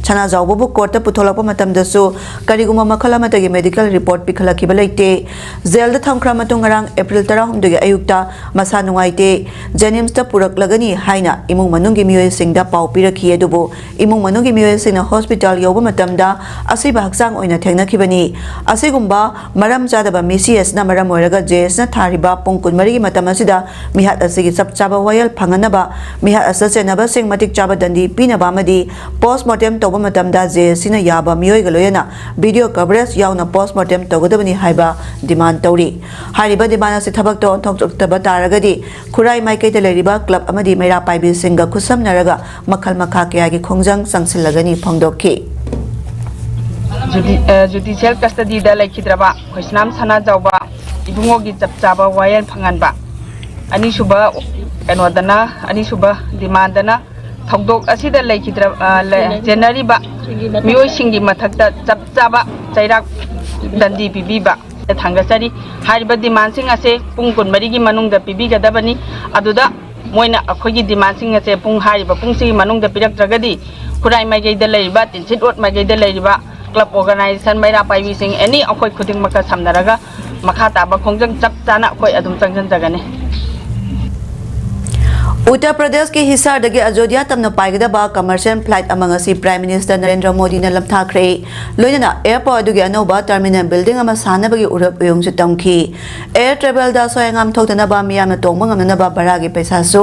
ꯁꯅꯥꯖꯥꯎꯕꯕꯨ ꯀꯣꯔꯠꯇ ꯄꯨꯊꯣꯛꯂꯛꯄ ꯃꯇꯝꯗꯁꯨ ꯀꯔꯤꯒꯨꯝꯕ ꯃꯈꯜ ꯑꯃꯠꯇꯒꯤ ꯃꯦꯗꯤꯀꯦꯜ ꯔꯤꯄꯣꯔꯠ ꯄꯤꯈꯠꯂꯛꯈꯤꯕ ꯂꯩꯇꯦ꯫ ꯖꯦꯜꯗ ꯊꯝꯈ꯭ꯔ ꯃꯇꯨꯡ ꯉꯔꯥꯡ ꯑꯦꯄ꯭ꯔꯤꯜ ꯇꯔꯥꯍꯨꯝꯗꯣꯏꯒꯤ ꯑꯌꯨꯛꯇ ꯃꯁꯥ ꯅꯨꯡꯉꯥꯏꯇꯦ, ꯖꯦꯅꯤꯝꯁꯇ ꯄꯨꯔꯛꯂꯒꯅꯤ ꯍꯥꯏꯅ ꯏꯃꯨꯡ ꯃꯅꯨꯡꯒꯤ ꯃꯤꯑꯣꯏꯁꯤꯡꯗ ꯄꯥꯎ ꯄꯤꯔꯛꯈꯤ꯫ ꯑꯗꯨꯕꯨ ꯏꯃꯨꯡ ꯃꯅꯨꯡꯒꯤ ꯃꯤꯑꯣꯏꯁꯤꯡꯅ ꯍꯣꯁꯄꯤꯇꯥꯜ ꯌꯧꯕ ꯃꯇꯝꯗ ꯑꯁꯤꯕ ꯍꯛꯆꯥꯡ ꯑꯣꯏꯅ ꯊꯦꯡꯅꯈꯤꯕꯅꯤ꯫ ꯑꯁꯤꯒꯨꯝꯕ ꯃꯔꯝ ꯆꯥꯗꯕ ꯃꯤꯁꯤ ꯑꯁꯤꯅ ꯃꯔꯝ ꯑꯣꯏꯔꯒ ꯖꯦ ꯑꯦ ꯁꯤꯅ ꯊꯥꯔꯤꯕ ꯄꯨꯡ ꯀꯨꯟꯃꯔꯤꯒꯤ ꯃꯇꯝ ꯑꯁꯤꯗ ꯃꯤꯍꯥꯠ ꯑꯁꯤꯒꯤ ꯆꯞ ꯆꯥꯕ ꯋꯥꯌꯦꯜ ꯐꯪꯍꯟꯅꯕ, ꯃꯤꯍꯥꯠ ꯑꯁꯤꯗ ꯆꯦꯟꯅꯕꯁꯤꯡ ꯃꯇꯤꯛ ꯆꯥꯕ ꯗꯟꯗꯤ ꯄꯤꯅꯕ ꯑꯃꯗꯤ ꯄꯣꯁꯃꯣꯔꯇꯦꯝ ꯇꯧꯕ ꯃꯇꯝꯗ ꯖꯦ ꯑꯦ ꯁꯤꯅ ꯌꯥꯕ ꯃꯤꯑꯣꯏꯒ ꯂꯣꯏꯅꯅ ꯚꯤꯗꯤꯑꯣ ꯀꯚꯔꯦꯖ ꯌꯥꯎꯅ ꯄꯣꯁꯃꯣꯔꯇꯦꯝ ꯇꯧꯒꯗꯕꯅꯤ ꯍꯥꯏꯕ ꯗꯤꯃꯥꯟ ꯇꯧꯔꯤ꯫ ꯍꯥꯏꯔꯤꯕ ꯗꯤꯃꯥꯟ ꯑꯁꯤ ꯊꯕꯛꯇ ꯑꯣꯟꯊꯣꯛꯇꯕ ꯇꯥꯔꯒꯗꯤ ꯈꯨꯔꯥꯏ ꯃꯥꯏꯀꯩꯗ ꯂꯩꯔꯤꯕ ꯀ꯭ꯂꯕ ꯑꯃꯗꯤ ꯃꯩꯔꯥ ꯄꯥꯏꯕꯤꯁꯤꯡꯒ ꯈꯨꯠꯁꯝꯅꯔꯒ ꯃꯈꯜ ꯃꯈꯥ ꯀꯌꯥꯒꯤ ꯈꯣꯡꯖꯪ ꯆꯪꯁꯤꯜꯂꯒꯅꯤ ꯐꯣꯡꯗꯣꯛꯈꯤ꯫ ꯖꯨꯗꯤ-, ꯑ, ꯖꯨꯗꯤꯁꯤꯌꯦꯜ ꯀꯁꯇꯗꯤꯗ ꯂꯩꯈꯤꯗ꯭ꯔꯕ ꯈꯣꯏꯁꯅꯥꯝ ꯁꯅꯥꯖꯥꯎꯕ ꯏꯕꯨꯡꯉꯣꯒꯤ ꯆꯞ ꯆꯥꯕ ꯋꯥꯌꯦꯜ ꯐꯪꯍꯟꯕ꯫ ꯑꯅꯤꯁꯨꯕ, ꯀꯩꯅꯣꯗꯅ, ꯑꯅꯤꯁꯨꯕ ꯗꯤꯃꯥꯟꯗꯅ ꯊꯧꯗꯣꯛ ꯑꯁꯤꯗ ꯂꯩꯈꯤꯗ꯭ꯔ-, ꯑ, ꯂꯩ-, ꯆꯦꯟꯅꯔꯤꯕ ꯃꯤꯑꯣꯏꯁꯤꯡꯒꯤ ꯃꯊꯛꯇ ꯆꯞ ꯆꯥꯕ ꯆꯩꯔꯥꯛ ꯗꯟꯗꯤ ꯄꯤꯕꯤꯕ ꯊꯥꯡꯒꯠꯆꯔꯤ꯫ ꯍꯥꯏꯔꯤꯕ ꯗꯤꯃꯥꯟꯁꯤꯡ ꯑꯁꯦ ꯄꯨꯡ ꯀꯨꯟꯃꯔꯤꯒꯤ ꯃꯅꯨꯡꯗ ꯄꯤꯕꯤꯒꯗꯕꯅꯤ꯫ ꯑꯗꯨꯗ ꯃꯣꯏꯅ ꯑꯩꯈꯣꯏꯒꯤ ꯗꯤꯃꯥꯟꯁꯤꯡ ꯑꯁꯦ ꯄꯨꯡ, ꯍꯥꯏꯔꯤꯕ ꯄꯨꯡꯁꯤꯒꯤ ꯃꯅꯨꯡꯗ ꯄꯤꯔꯛꯇ꯭ꯔꯒꯗꯤ ꯈꯨꯔꯥꯏ ꯃꯥꯏꯀꯩꯗ ꯂꯩꯔꯤꯕ, ꯇꯤꯟꯁꯤꯠ ꯔꯣꯗ ꯃꯥꯏꯀꯩꯗ ꯂꯩꯔꯤꯕ ꯀ꯭ꯂꯕ ꯑꯣꯔꯒꯅꯥꯏꯖꯦꯁꯟ, ꯃꯩꯔꯥ ꯄꯥꯏꯕꯤꯁꯤꯡ, ꯑꯦꯅꯤ ꯑꯩꯈꯣꯏ ꯈꯨꯗꯤꯡꯃꯛꯀ ꯁꯝꯅꯔꯒ ꯃꯈꯥ ꯇꯥꯕ ꯈꯣꯡꯖꯪ ꯆꯞ ꯆꯥꯅ ꯑꯩꯈꯣꯏ ꯑꯗꯨꯝ ꯆꯪꯁꯤꯟꯖꯒꯅꯤ꯫ ꯎꯠꯇꯔ ꯄ꯭ꯔꯗꯦꯁꯀꯤ ꯍꯤꯁꯥꯔꯗꯒꯤ ꯑꯖꯣꯙ꯭ꯌꯥ ꯇꯝꯅ ꯄꯥꯏꯒꯗꯕ ꯀꯃꯔꯁꯤꯌꯦꯜ ꯐ꯭ꯂꯥꯏꯠ ꯑꯃ ꯉꯁꯤ ꯄ꯭ꯔꯥꯏꯝ ꯃꯤꯅꯤꯁꯇꯔ ꯅꯔꯦꯟꯗ꯭ꯔ ꯃꯣꯗꯤꯅ ꯂꯝꯊꯥꯈ꯭ꯔꯦ꯫ ꯂꯣꯏꯅꯅ ꯑꯦꯌꯔꯄꯣꯔꯠ ꯑꯗꯨꯒꯤ ꯑꯅꯧꯕ ꯇꯔꯃꯤꯅꯦꯜ ꯕꯤꯜꯗꯤꯡ ꯑꯃ ꯁꯥꯅꯕꯒꯤ ꯎꯔꯞ ꯎꯌꯨꯡꯁꯨ ꯇꯝꯈꯤ꯫ ꯑꯦꯌꯔ ꯇ꯭ꯔꯦꯚꯦꯜꯗ ꯑꯁꯣꯏ ꯑꯉꯥꯝ ꯊꯣꯛꯇꯅꯕ, ꯃꯤꯌꯥꯝꯅ ꯇꯣꯡꯕ ꯉꯝꯅꯅꯕ ꯚꯔꯥꯒꯤ ꯄꯩꯁꯥꯁꯨ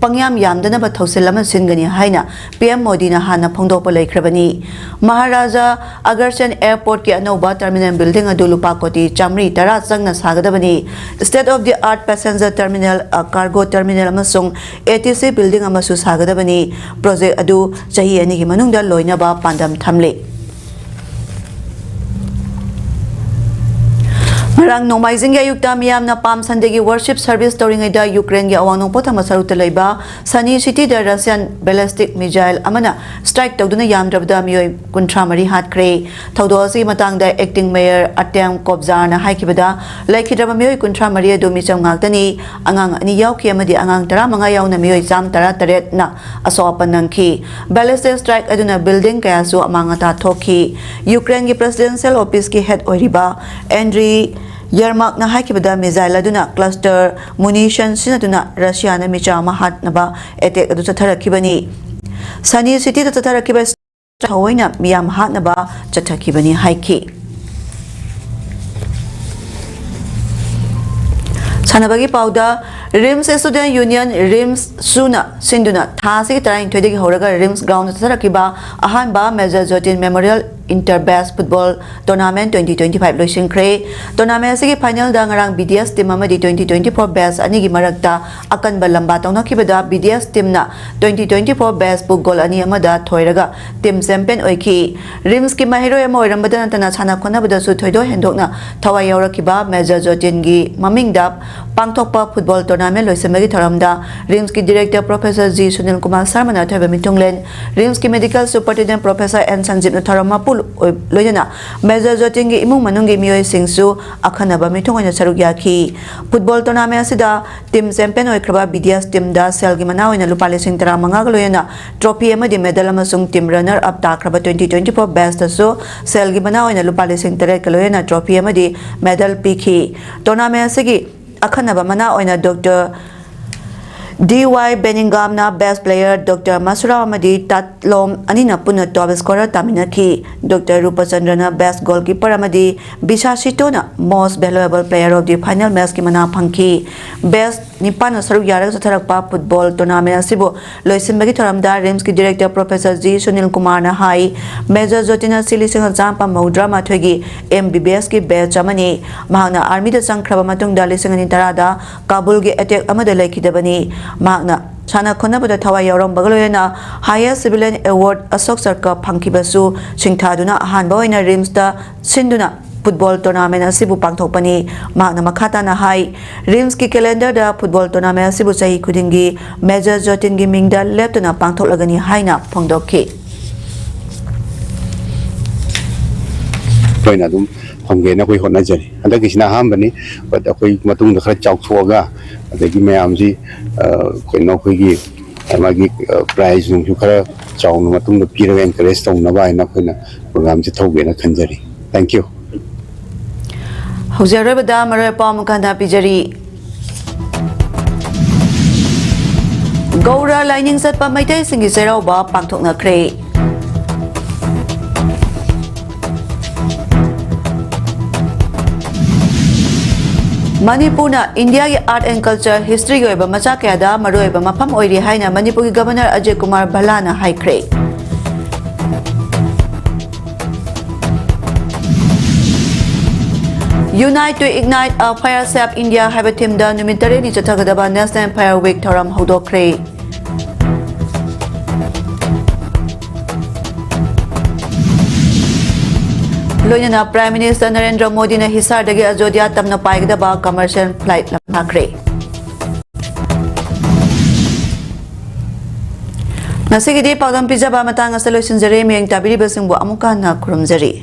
ꯄꯪꯌꯥꯝ ꯌꯥꯝꯗꯅꯕ ꯊꯧꯁꯤꯜ ꯑꯃ ꯁꯤꯟꯒꯅꯤ ꯍꯥꯏꯅ ꯄꯤ ꯑꯦꯝ ꯃꯣꯗꯤꯅ ꯍꯥꯟꯅ ꯐꯣꯡꯗꯣꯛꯄ ꯂꯩꯈ꯭ꯔꯕꯅꯤ꯫ ꯃꯍꯥꯔꯥꯖꯥ ꯑꯒꯔꯁꯦꯟ ꯑꯦꯌꯔꯄꯣꯔꯠꯀꯤ ꯑꯅꯧꯕ ꯇꯔꯃꯤꯅꯦꯜ ꯕꯤꯜꯗꯤꯡ ꯑꯗꯨ ꯂꯨꯄꯥ ꯀꯣꯇꯤ ꯆꯥꯃꯔꯤ ꯇꯔꯥ ꯆꯪꯅ ꯁꯥꯒꯗꯕꯅꯤ꯫ State of the art passenger terminal, ꯑ, cargo terminal ꯑꯃꯁꯨꯡ ꯑꯦ ꯇꯤ ꯁꯤ ꯕꯤꯜꯗꯤꯡ ꯑꯃꯁꯨ ꯁꯥꯒꯗꯕꯅꯤ꯫ ꯄ꯭ꯔꯣꯖꯦꯛ ꯑꯗꯨ ꯆꯍꯤ ꯑꯅꯤꯒꯤ ꯃꯅꯨꯡꯗ ꯂꯣꯏꯅꯕ ꯄꯥꯟꯗꯝ ꯊꯝꯂꯤ꯫ ꯉꯔꯥꯡ ꯅꯣꯡꯃꯥꯏꯖꯤꯡꯒꯤ ꯑꯌꯨꯛꯇ ꯃꯤꯌꯥꯝꯅ ꯄꯥꯝ ꯁꯟꯗꯦꯒꯤ ꯋꯔꯁꯤꯞ ꯁꯔꯚꯤꯁ ꯇꯧꯔꯤꯉꯩꯗ ꯌꯨꯀ꯭ꯔꯦꯟꯒꯤ ꯑꯋꯥꯡ ꯅꯣꯡꯄꯣꯛ ꯊꯪꯕ ꯁꯔꯨꯛꯇ ꯂꯩꯕ ꯁꯅꯤ ꯁꯤꯇꯤꯗ ꯔꯁꯤꯌꯥꯟ ꯕꯦꯂꯤꯁꯇꯤꯛ ꯃꯤꯖꯥꯏꯜ ꯑꯃꯅ ꯁ꯭ꯇ꯭ꯔꯥꯏꯛ ꯇꯧꯗꯨꯅ ꯌꯥꯝꯗ꯭ꯔꯕꯗ ꯃꯤꯑꯣꯏ ꯀꯨꯟꯊ꯭ꯔꯥ ꯃꯔꯤ ꯍꯥꯠꯈ꯭ꯔꯦ꯫ ꯊꯧꯗꯣꯛ ꯑꯁꯤꯒꯤ ꯃꯇꯥꯡꯗ ꯑꯦꯛꯇꯤꯡ ꯃꯦꯌꯔ ꯑꯇꯦꯝ ꯀꯣꯕꯖꯥꯔꯅ ꯍꯥꯏꯈꯤꯕꯗ, ꯂꯩꯈꯤꯗ꯭ꯔꯕ ꯃꯤꯑꯣꯏ ꯀꯨꯟꯊ꯭ꯔꯥ ꯃꯔꯤ ꯑꯗꯨ ꯃꯤꯆꯝ ꯉꯥꯛꯇꯅꯤ꯫ ꯑꯉꯥꯡ ꯑꯅꯤ ꯌꯥꯎꯈꯤ ꯑꯃꯗꯤ ꯑꯉꯥꯡ ꯇꯔꯥꯃꯉꯥ ꯌꯥꯎꯅ ꯃꯤꯑꯣꯏ ꯆꯥꯝ ꯇꯔꯥꯇꯔꯦꯠꯅ ꯑꯁꯣꯛ ꯑꯄꯟ ꯅꯪꯈꯤ꯫ ꯕꯦꯂꯤꯁꯇꯤꯛ ꯁ꯭ꯇ꯭ꯔꯥꯏꯛ ꯑꯗꯨꯅ ꯕꯤꯜꯗꯤꯡ ꯀꯌꯥꯁꯨ ꯑꯃꯥꯡ ꯑꯇꯥ ꯊꯣꯛꯈꯤ꯫ ꯌꯨꯀ꯭ꯔꯦꯟꯒꯤ ꯄ꯭ꯔꯦꯁꯤꯗꯦꯟꯁꯤꯌꯦꯜ ꯑꯣꯐꯤꯁꯀꯤ ꯍꯦꯗ ꯑꯣꯏꯔꯤꯕ ꯑꯦꯟꯗ꯭ꯔꯤ ꯌꯔꯃꯥꯛꯅ ꯍꯥꯏꯈꯤꯕꯗ, ꯃꯤꯖꯥꯏꯜ ꯑꯗꯨꯅ ꯀ꯭ꯂꯁꯇꯔ ꯃꯨꯅꯤꯁꯟ ꯁꯤꯖꯤꯟꯅꯗꯨꯅ ꯔꯁꯤꯌꯥꯅ ꯃꯤꯆꯝ ꯑꯃ ꯍꯥꯠꯅꯕ ꯑꯦꯇꯦꯛ ꯑꯗꯨ ꯆꯠꯊꯔꯛꯈꯤꯕꯅꯤ꯫ ꯁꯅꯤ ꯁꯤꯇꯤꯗ ꯆꯠꯊꯔꯛꯈꯤꯕ ꯊꯑꯣꯏꯅ ꯃꯤꯌꯥꯝ ꯍꯥꯠꯅꯕ ꯆꯠꯊꯈꯤꯕꯅꯤ ꯍꯥꯏꯈꯤ꯫ ꯁꯥꯟꯅꯕꯒꯤ ꯄꯥꯎꯗ, ꯔꯤꯝꯁ ꯁ꯭ꯇꯨꯗꯦꯟꯠ ꯌꯨꯅꯤꯌꯟ, ꯔꯤꯝꯁ ꯁꯨꯅ ꯁꯤꯟꯗꯨꯅ ꯊꯥ ꯑꯁꯤꯒꯤ ꯇꯔꯥꯅꯤꯊꯣꯏꯗꯒꯤ ꯍꯧꯔꯒ ꯔꯤꯝꯁ ꯒ꯭ꯔꯥꯎꯟꯗ ꯆꯠꯊꯔꯛꯈꯤꯕ ꯑꯍꯥꯟꯕ major Jotin memorial inter batch football tournament twenty twenty five ꯂꯣꯏꯁꯤꯟꯈ꯭ꯔꯦ꯫ ꯇꯣꯔꯅꯥꯃꯦꯟꯠ ꯑꯁꯤꯒꯤ ꯐꯥꯏꯅꯦꯜꯗ ꯉꯔꯥꯡ ꯕꯤ ꯗꯤ ꯑꯦꯁ ꯇꯤꯝ ꯑꯃꯗꯤ twenty twenty four ꯕꯦꯆ ꯑꯅꯤꯒꯤ ꯃꯔꯛꯇ ꯑꯀꯟꯕ ꯂꯝꯕꯥ ꯇꯧꯅꯈꯤꯕꯗ, ꯕꯤ ꯗꯤ ꯑꯦꯁ ꯇꯤꯝꯅ twenty twenty four ꯕꯦꯆꯄꯨ ꯒꯣꯜ ꯑꯅꯤ ꯑꯃꯗ ꯊꯣꯏꯔꯒ ꯇꯤꯝ ꯆꯦꯝꯄꯤꯌꯟ ꯑꯣꯏꯈꯤ꯫ ꯔꯤꯝꯁꯀꯤ ꯃꯍꯩꯔꯣꯏ ꯑꯃ ꯑꯣꯏꯔꯝꯕꯗ ꯅꯠꯇꯅ ꯁꯥꯟꯅ ꯈꯣꯠꯅꯕꯗꯁꯨ ꯊꯣꯏꯗꯣꯛ ꯍꯦꯟꯗꯣꯛꯅ ꯊꯋꯥꯏ ꯌꯥꯎꯔꯛꯈꯤꯕ ꯃꯦꯖꯔ ꯖꯣꯇꯤꯟꯒꯤ ꯃꯃꯤꯡꯗ ꯄꯥꯡꯊꯣꯛꯄ ꯐꯨꯠꯕꯣꯜ ꯇꯣꯔꯅꯥꯃꯦꯟꯠ ꯂꯣꯏꯁꯤꯟꯕꯒꯤ ꯊꯧꯔꯝꯗ ꯔꯤꯝꯁꯀꯤ director professor G Sunil Kumar ꯁꯔꯃꯅ ꯑꯊꯣꯏꯕ ꯃꯤꯊꯨꯡꯂꯦꯟ, ꯔꯤꯝꯁꯀꯤ ꯃꯦꯗꯤꯀꯦꯜ ꯁꯨꯄꯔꯤꯟꯇꯦꯟꯗꯦꯟꯠ ꯄ꯭ꯔꯣꯐꯦꯁꯔ ꯑꯦꯟ ꯁꯟꯖꯤꯞꯅ ꯊꯧꯔꯝ ꯃꯄꯨ ꯂꯣꯏꯅꯅ ꯃꯦꯖꯔ ꯖꯣꯇꯤꯟꯒꯤ ꯏꯃꯨꯡ ꯃꯅꯨꯡꯒꯤ ꯃꯤꯑꯣꯏꯁꯤꯡꯁꯨ ꯑꯈꯟꯅꯕ ꯃꯤꯊꯨꯡ ꯑꯣꯏꯅ ꯁꯔꯨꯛ ꯌꯥꯈꯤ꯫ ꯐꯨꯠꯕꯣꯜ ꯇꯣꯔꯅꯥꯃꯦꯟꯠ ꯑꯁꯤꯗ ꯇꯤꯝ ꯆꯦꯝꯄꯤꯌꯟ ꯑꯣꯏꯈ꯭ꯔꯕ ꯕꯤ ꯗꯤ ꯑꯦꯁ ꯇꯤꯝꯗ ꯁꯦꯜꯒꯤ ꯃꯅꯥ ꯑꯣꯏꯅ ꯂꯨꯄꯥ ꯂꯤꯁꯤꯡ ꯇꯔꯥꯃꯉꯥꯒ ꯂꯣꯏꯅꯅ ꯇ꯭ꯔꯣꯐꯤ ꯑꯃꯗꯤ ꯃꯦꯗꯜ ꯑꯃꯁꯨꯡ ꯇꯤꯝ ꯔꯟꯅꯔ ꯑꯞ ꯇꯥꯈ꯭ꯔꯕ twenty twenty four ꯕꯦꯆꯇꯁꯨ ꯁꯦꯜꯒꯤ ꯃꯅꯥ ꯑꯣꯏꯅ ꯂꯨꯄꯥ ꯂꯤꯁꯤꯡ ꯇꯔꯦꯠꯀ ꯂꯣꯏꯅꯅ ꯇ꯭ꯔꯣꯐꯤ ꯑꯃꯗꯤ ꯃꯦꯗꯜ ꯄꯤꯈꯤ꯫ ꯇꯣꯔꯅꯥꯃꯦꯟꯠ ꯑꯁꯤꯒꯤ ꯑꯈꯟꯅꯕ ꯃꯅꯥ ꯑꯣꯏꯅ ꯗꯣꯛꯇꯔ ꯗꯤ ꯋꯥꯏ ꯕꯦꯅꯤꯡꯒꯥꯝꯅ Best Player ꯗꯣꯛꯇꯔ ꯃꯁꯨꯔꯥꯎ ꯑꯃꯗꯤ ꯇꯥꯠꯂꯣꯝ ꯑꯅꯤꯅ ꯄꯨꯟꯅ top scorer ꯇꯥꯃꯤꯟꯅꯈꯤ꯫ ꯗꯣꯛꯇꯔ ꯔꯨꯄꯆꯟꯗ꯭ꯔꯅ Best Goalkeeper ꯑꯃꯗꯤ ꯕꯤꯁꯥ ꯁꯤꯇꯣꯅ Most Valuable Player of the Final Matchꯀꯤ ꯃꯅꯥ ꯐꯪꯈꯤ꯫ Best ꯅꯤꯄꯥꯟꯅ ꯁꯔꯨꯛ ꯌꯥꯔꯒ ꯆꯠꯊꯔꯛꯄ football tournament ꯑꯁꯤꯕꯨ ꯂꯣꯏꯁꯤꯟꯕꯒꯤ ꯊꯧꯔꯝꯗ ꯔꯤꯝꯁꯀꯤ director Professor ꯖꯤ ꯁꯨꯅꯤꯜ ꯀꯨꯃꯥꯔꯅ ꯍꯥꯏ, ꯃꯦꯖꯔ ꯖꯣꯇꯤꯟ ꯑꯁꯤ ꯂꯤꯁꯤꯡ ꯑꯃ ꯆꯥꯃꯥꯄꯟ ꯃꯧꯗ꯭ꯔꯥ ꯃꯥꯊꯣꯏꯒꯤ M B B S ꯀꯤ batch ꯑꯃꯅꯤ꯫ ꯃꯍꯥꯛꯅ armyꯗ ꯆꯪꯈ꯭ꯔꯕ ꯃꯇꯨꯡꯗ ꯂꯤꯁꯤꯡ ꯑꯅꯤ ꯇꯔꯥꯗ ꯀꯥꯕꯨꯜꯒꯤ attack ꯑꯃꯗ ꯂꯩꯈꯤꯗꯕꯅꯤ꯫ ꯃꯍꯥꯛꯅ ꯁꯥꯟꯅ ꯈꯣꯠꯅꯕꯗ ꯊꯋꯥꯏ ꯌꯥꯎꯔꯝꯕꯒ ꯂꯣꯏꯅꯅ highest civilian award ꯑꯁꯣꯛ ꯆꯀ꯭ꯔ ꯐꯪꯈꯤꯕꯁꯨ ꯁꯤꯡꯊꯥꯗꯨꯅ ꯑꯍꯥꯟꯕ ꯑꯣꯏꯅ ꯔꯤꯝꯁꯇ ꯁꯤꯟꯗꯨꯅ football tournament ꯑꯁꯤꯕꯨ ꯄꯥꯡꯊꯣꯛꯄꯅꯤ꯫ ꯃꯍꯥꯛꯅ ꯃꯈꯥ ꯇꯥꯅ ꯍꯥꯏ, ꯔꯤꯝꯁꯀꯤ calendarꯗ football tournament ꯑꯁꯤꯕꯨ ꯆꯍꯤ ꯈꯨꯗꯤꯡꯒꯤ ꯃꯦꯖꯔ ꯖꯣꯇꯤꯟꯒꯤ ꯃꯤꯡꯗ ꯂꯦꯞꯇꯅ ꯄꯥꯡꯊꯣꯛꯂꯒꯅꯤ ꯍꯥꯏꯅ ꯐꯣꯡꯗꯣꯛꯈꯤ꯫ ꯑꯩꯈꯣꯏꯅ ꯑꯗꯨꯝ ꯐꯪꯒꯦꯅ ꯑꯩꯈꯣꯏ ꯍꯣꯠꯅꯖꯔꯤ꯫ ꯍꯟꯗꯛꯀꯤꯁꯤꯅ ꯑꯍꯥꯟꯕꯅꯤ, but ꯑꯩꯈꯣꯏ ꯃꯇꯨꯡꯗ ꯈꯔ ꯆꯥꯎꯊꯣꯛꯑꯒ, ꯑꯗꯒꯤ ꯃꯌꯥꯝꯁꯤ, ꯑ, ꯀꯩꯅꯣ, ꯑꯩꯈꯣꯏꯒꯤ, ꯑ, ꯃꯥꯒꯤ, ꯑ, prize ꯅꯨꯡꯁꯨ ꯈꯔ ꯆꯥꯎꯅ ꯃꯇꯨꯡꯗ ꯄꯤꯔꯒ encourage ꯇꯧꯅꯕ ꯍꯥꯏꯅ ꯑꯩꯈꯣꯏꯅ programꯁꯦ ꯇꯧꯒꯦꯅ ꯈꯟꯖꯔꯤ꯫ Thank you꯫ ꯍꯧꯖꯤꯛ ꯑꯔꯣꯏꯕꯗ ꯃꯔꯨꯑꯣꯏꯕ ꯄꯥꯎ ꯑꯃꯨꯛ ꯍꯟꯅ ꯄꯤꯖꯔꯤ꯫ ꯒꯧꯔ ꯂꯥꯏꯅꯤꯡ ꯆꯠꯄ ꯃꯩꯇꯩꯁꯤꯡꯒꯤ ꯆꯩꯔꯥꯎꯕ ꯄꯥꯡꯊꯣꯛꯅꯈ꯭ꯔꯦ꯫ ꯃꯅꯤꯄꯨꯔꯅ ꯏꯟꯗꯤꯌꯥꯒꯤ art and culture historyꯒꯤ ꯑꯣꯏꯕ ꯃꯆꯥꯛ ꯀꯌꯥꯗ ꯃꯔꯨꯑꯣꯏꯕ ꯃꯐꯝ ꯑꯣꯏꯔꯤ ꯍꯥꯏꯅ ꯃꯅꯤꯄꯨꯔꯒꯤ Governor ꯑꯖꯌ ꯀꯨꯃꯥꯔ ꯚꯜꯂꯥꯅ ꯍꯥꯏꯈ꯭ꯔꯦ꯫ Unite to Ignite a Fire Save India ꯍꯥꯏꯕ themeꯗ ꯅꯨꯃꯤꯠ ꯇꯔꯦꯠꯅꯤ ꯆꯠꯊꯒꯗꯕ National Fire Week ꯊꯧꯔꯝ ꯍꯧꯗꯣꯛꯈ꯭ꯔꯦ꯫ ꯂꯣꯏꯅꯅ Prime Minister ꯅꯔꯦꯟꯗ꯭ꯔ ꯃꯣꯗꯤꯅ ꯍꯤꯁꯥꯔꯗꯒꯤ ꯑꯖꯣꯙ꯭ꯌꯥ ꯇꯝꯅ ꯄꯥꯏꯒꯗꯕ commercial flight ꯂꯝꯊꯥꯈ꯭ꯔꯦ꯫ ꯉꯁꯤꯒꯤꯗꯤ ꯄꯥꯎꯗꯝ ꯄꯤꯖꯕ ꯃꯇꯥꯡ ꯑꯁꯤꯗ ꯂꯣꯏꯁꯤꯟꯖꯔꯦ꯫ ꯃꯤꯠꯌꯦꯡ ꯇꯥꯕꯤꯔꯤꯕꯁꯤꯡꯕꯨ ꯑꯃꯨꯛꯀ ꯍꯟꯅ ꯈꯨꯔꯨꯝꯖꯔꯤ꯫